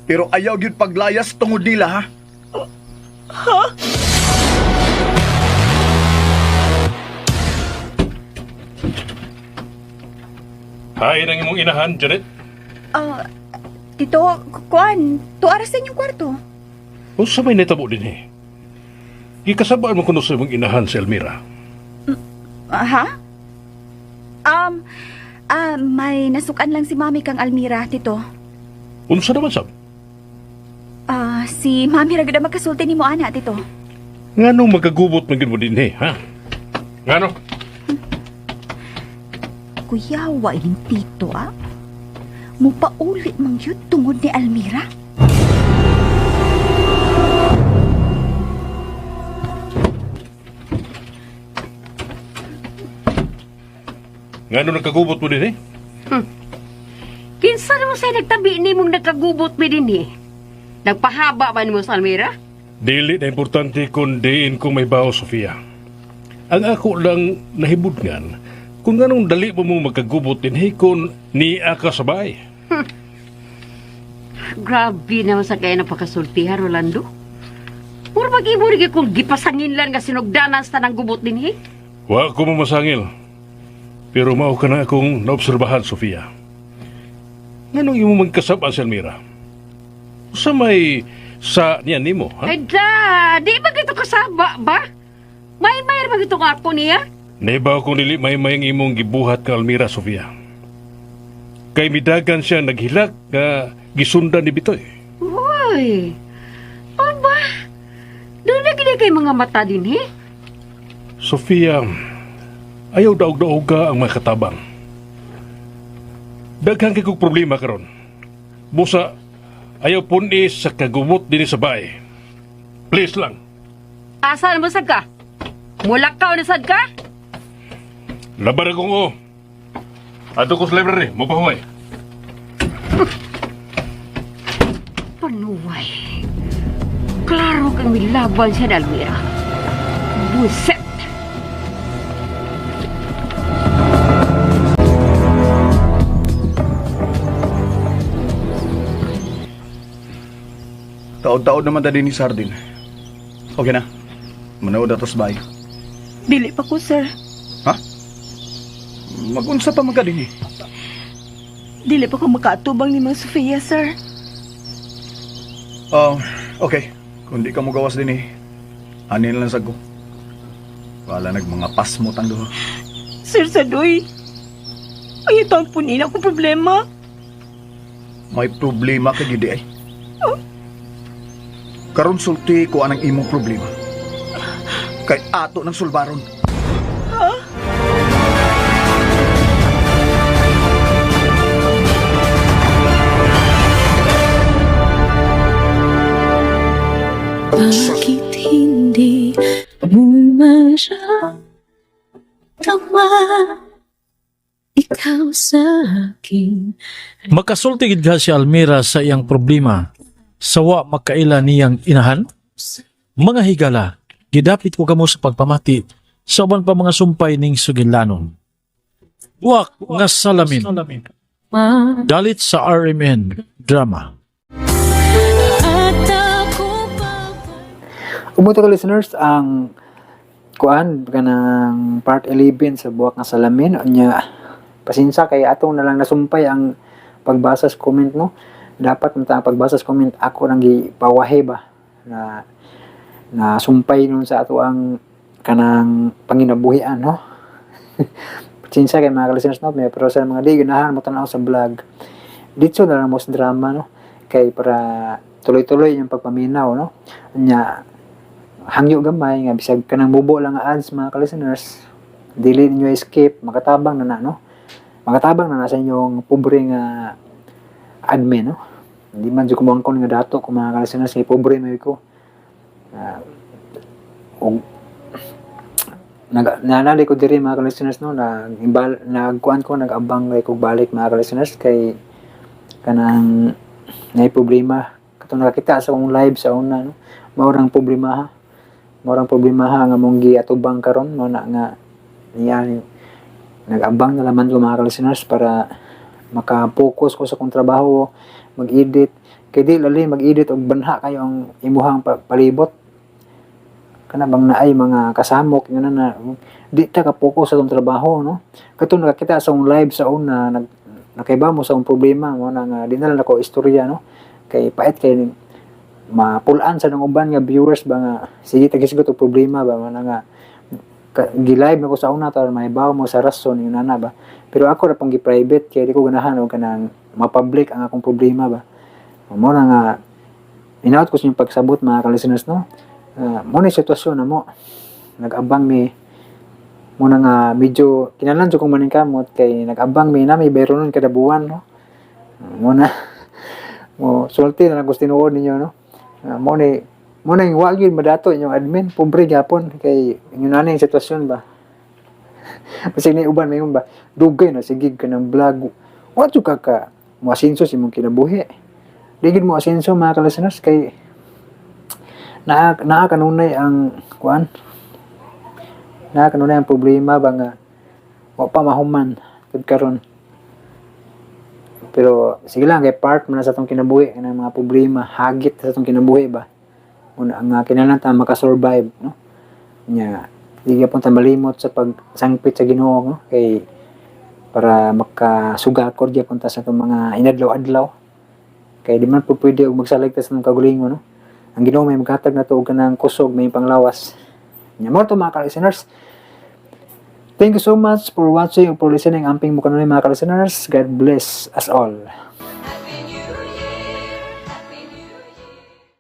Speaker 5: Pero ayaw gyud paglayas tungod nila, ha?
Speaker 6: Ha?
Speaker 8: Hay nang imong inahan, Janet.
Speaker 4: Ah, tito, kuan, tuara sa inyong kwarto.
Speaker 8: Unsa may nitabo din eh? Gikasabaan mo kuno sa imong inahan si Almira.
Speaker 4: Ah, ha? May nasukan lang si Mami kang Almira, tito.
Speaker 8: Unsa naman sab?
Speaker 4: Ah, si Mami ra gud ang magkasulti nimo ana, tito.
Speaker 8: Nganong magkagubot man gid mo din eh, ha? Ngano?
Speaker 4: Kuyawa ining tito, ah. Mupauli mang yun tungod ni Almira.
Speaker 8: Ngano nagkagubot mo din eh?
Speaker 10: Kinsa naman sa'yo nagtabi ni mong nagkagubot mi din eh? Nagpahaba ba nimo sa Almira?
Speaker 8: Dili na importante kung diin kong may bao, Sofia. Ang ako lang nahibudngan, kung anong dali mo mong magkagubot din eh, kung niya ka sa bahay.
Speaker 10: Grabe naman sa kaya napakasultihan, Rolando. Puro mag-imo rin kung gipasanginlan nga sinugdanan sa tanang gubot din eh.
Speaker 8: Wa ko mamasangil. Pero mao ka na akong naobserbahan, Sofia. Nganong imo magkasab si Almira? Sa may sa niya nimo, ha?
Speaker 10: Ay da, di ba gito kasaba ba? May ba gito nga ako niya?
Speaker 8: Naibaw kong dili may may ang imong gibuhat kang Almira, Sofia. Kay midagan siya naghilak nga gisundan ni Bitoy.
Speaker 10: Uy, aba, doon na gini kay mga mata din eh.
Speaker 8: Sofia, ayaw daog-daog ka ang mga katabang. Daghan kay kog problema karon. Busa, ayaw puni sa kagubot dinhi sa bahay. Please lang.
Speaker 10: Asa na mo sad ka? Mulakaw na sad ka?
Speaker 8: Laban akong o. Ato ko sa library, mo pahuway.
Speaker 10: Panuway. Klaro kang milaban siya na Almira. Buset!
Speaker 5: Taod-taod naman ta din ni Sardin. Okay na. Manood atos bay.
Speaker 6: Dili pa ko, sir.
Speaker 5: Ha? Magunsa pa man ka din eh.
Speaker 6: Dili pa ko makaatubang ni Ma'am Sofia, sir.
Speaker 5: Okay. Kung di ka mo gawas din eh, anin lang sad ko. Wala nag mga pasmo tang duha.
Speaker 6: Sir Sadoy, ay ito ang punina akong problema.
Speaker 5: May problema ka gid ay. Karon sulti ko anang imong problema. Kay ato ng sulbaron.
Speaker 6: Ha?
Speaker 2: Bakit hindi mo maramdaman ikaw sa akin?
Speaker 3: Makasulti gid ka si Almira sa iyang problema. Sawa makaila niyang inahan. Mga higala, gidapit ko kamo sa pagpamati sa uban pa mga sumpay ning sugilanon. Buwak nga Salamin. Dalit sa RMN Drama.
Speaker 2: At ako pa
Speaker 1: Umuto ka listeners ang kuan kanang part 11 sa Buwak nga Salamin. Unya, pasensya kay atong na lang nasumpay ang pagbasa sa comment, no? Dapat man ang pagbasa sa comment ako nang gipawahe ba na na sumpay nun sa ato ang kanang panginabuhian, no? Pasensya kay mga listeners, no? May pero sa mga di ganahan mo tan-aw sa vlog dito na lang mo sa drama, no? Kay para tuloy-tuloy yung pagpaminaw, no? Unya, hangyo gamay nga bisag kanang bubo lang nga ads, mga ka-listeners, dili ninyo escape, makatabang na na, no? Makatabang na na sa inyong pobre nga admin, no? Hindi man jud ko moangkon nga dato ko, mga ka-listeners, kay pobre man ko. Og nag nanali ko diri, mga ka-listeners, no? Nag nagkuan ko, nag-abang kay kog balik, mga ka-listeners, kay kanang nay problema katong nakakita sa akong live sa una, no? Mao rang problema ha, mao rang problema ha nga mong giatubang karon. Mao na nga niya nag-abang na laman ko, mga ka-listeners, para maka-focus ko sa akong trabaho mag-edit, kay di lali mag-edit og banha kayo ang imuhang palibot, kana bang naay mga kasamok yun na, na di ta ka focus sa atong trabaho, no? Katong nakakita sa akong live sa una, nakaiba mo sa akong problema, mo na nga di na lang ako istorya, no? Kay pait kay mapulaan sa nang uban nga viewers ba nga sige tagisgot og problema ba. Mo na nga gi-live na ko sa una para mahibaw mo sa rason yung nana ba, pero ako ra pong gi-private kay di ko ganahan og kanang ma-public ang akong problema ba. Mo na nga inaot ko sa inyong pagsabot, mga ka-listeners, no? Mo na yung sitwasyon na mo nag-abang mi mo na nga medyo kinahanglan jud kong maningkamot kay nag-abang mi na may bayronon kada buwan, no? Mo na mo sulti na lang ko sa tinuod ninyo, no? Mo na yung wa gyud madato inyong admin, pobre gyapon kay inyo na yung sitwasyon ba. Basig ni uban mayon ba, dugay na sige ka ng vlog, wa jud ka ka mo asenso sa imong kinabuhi. Di gid mo asenso, mga ka-listeners, kay naa naa kanunay ang kuan, naa kanunay ang problema ba nga wa pa mahuman tud karon. Pero sige lang kay part man na sa atong kinabuhi kanang mga problema, hagit sa atong kinabuhi ba. Una ang kinahanglan ta makasurvive, no? Nya di gyapon ta malimot sa pagsangpit sa Ginoo, no? Kay para makasugakor gyapon ta sa atong mga inadlaw-adlaw, kay di man po pwede og magsalig ta sa atong kaugalingon, no? Ang Ginoo may maghatag nato og kanang kusog may panglawas. Nya mo to, mga ka-listeners. Thank you so much for watching or for listening. Amping mo kanunay, mga ka-listeners. God bless us all.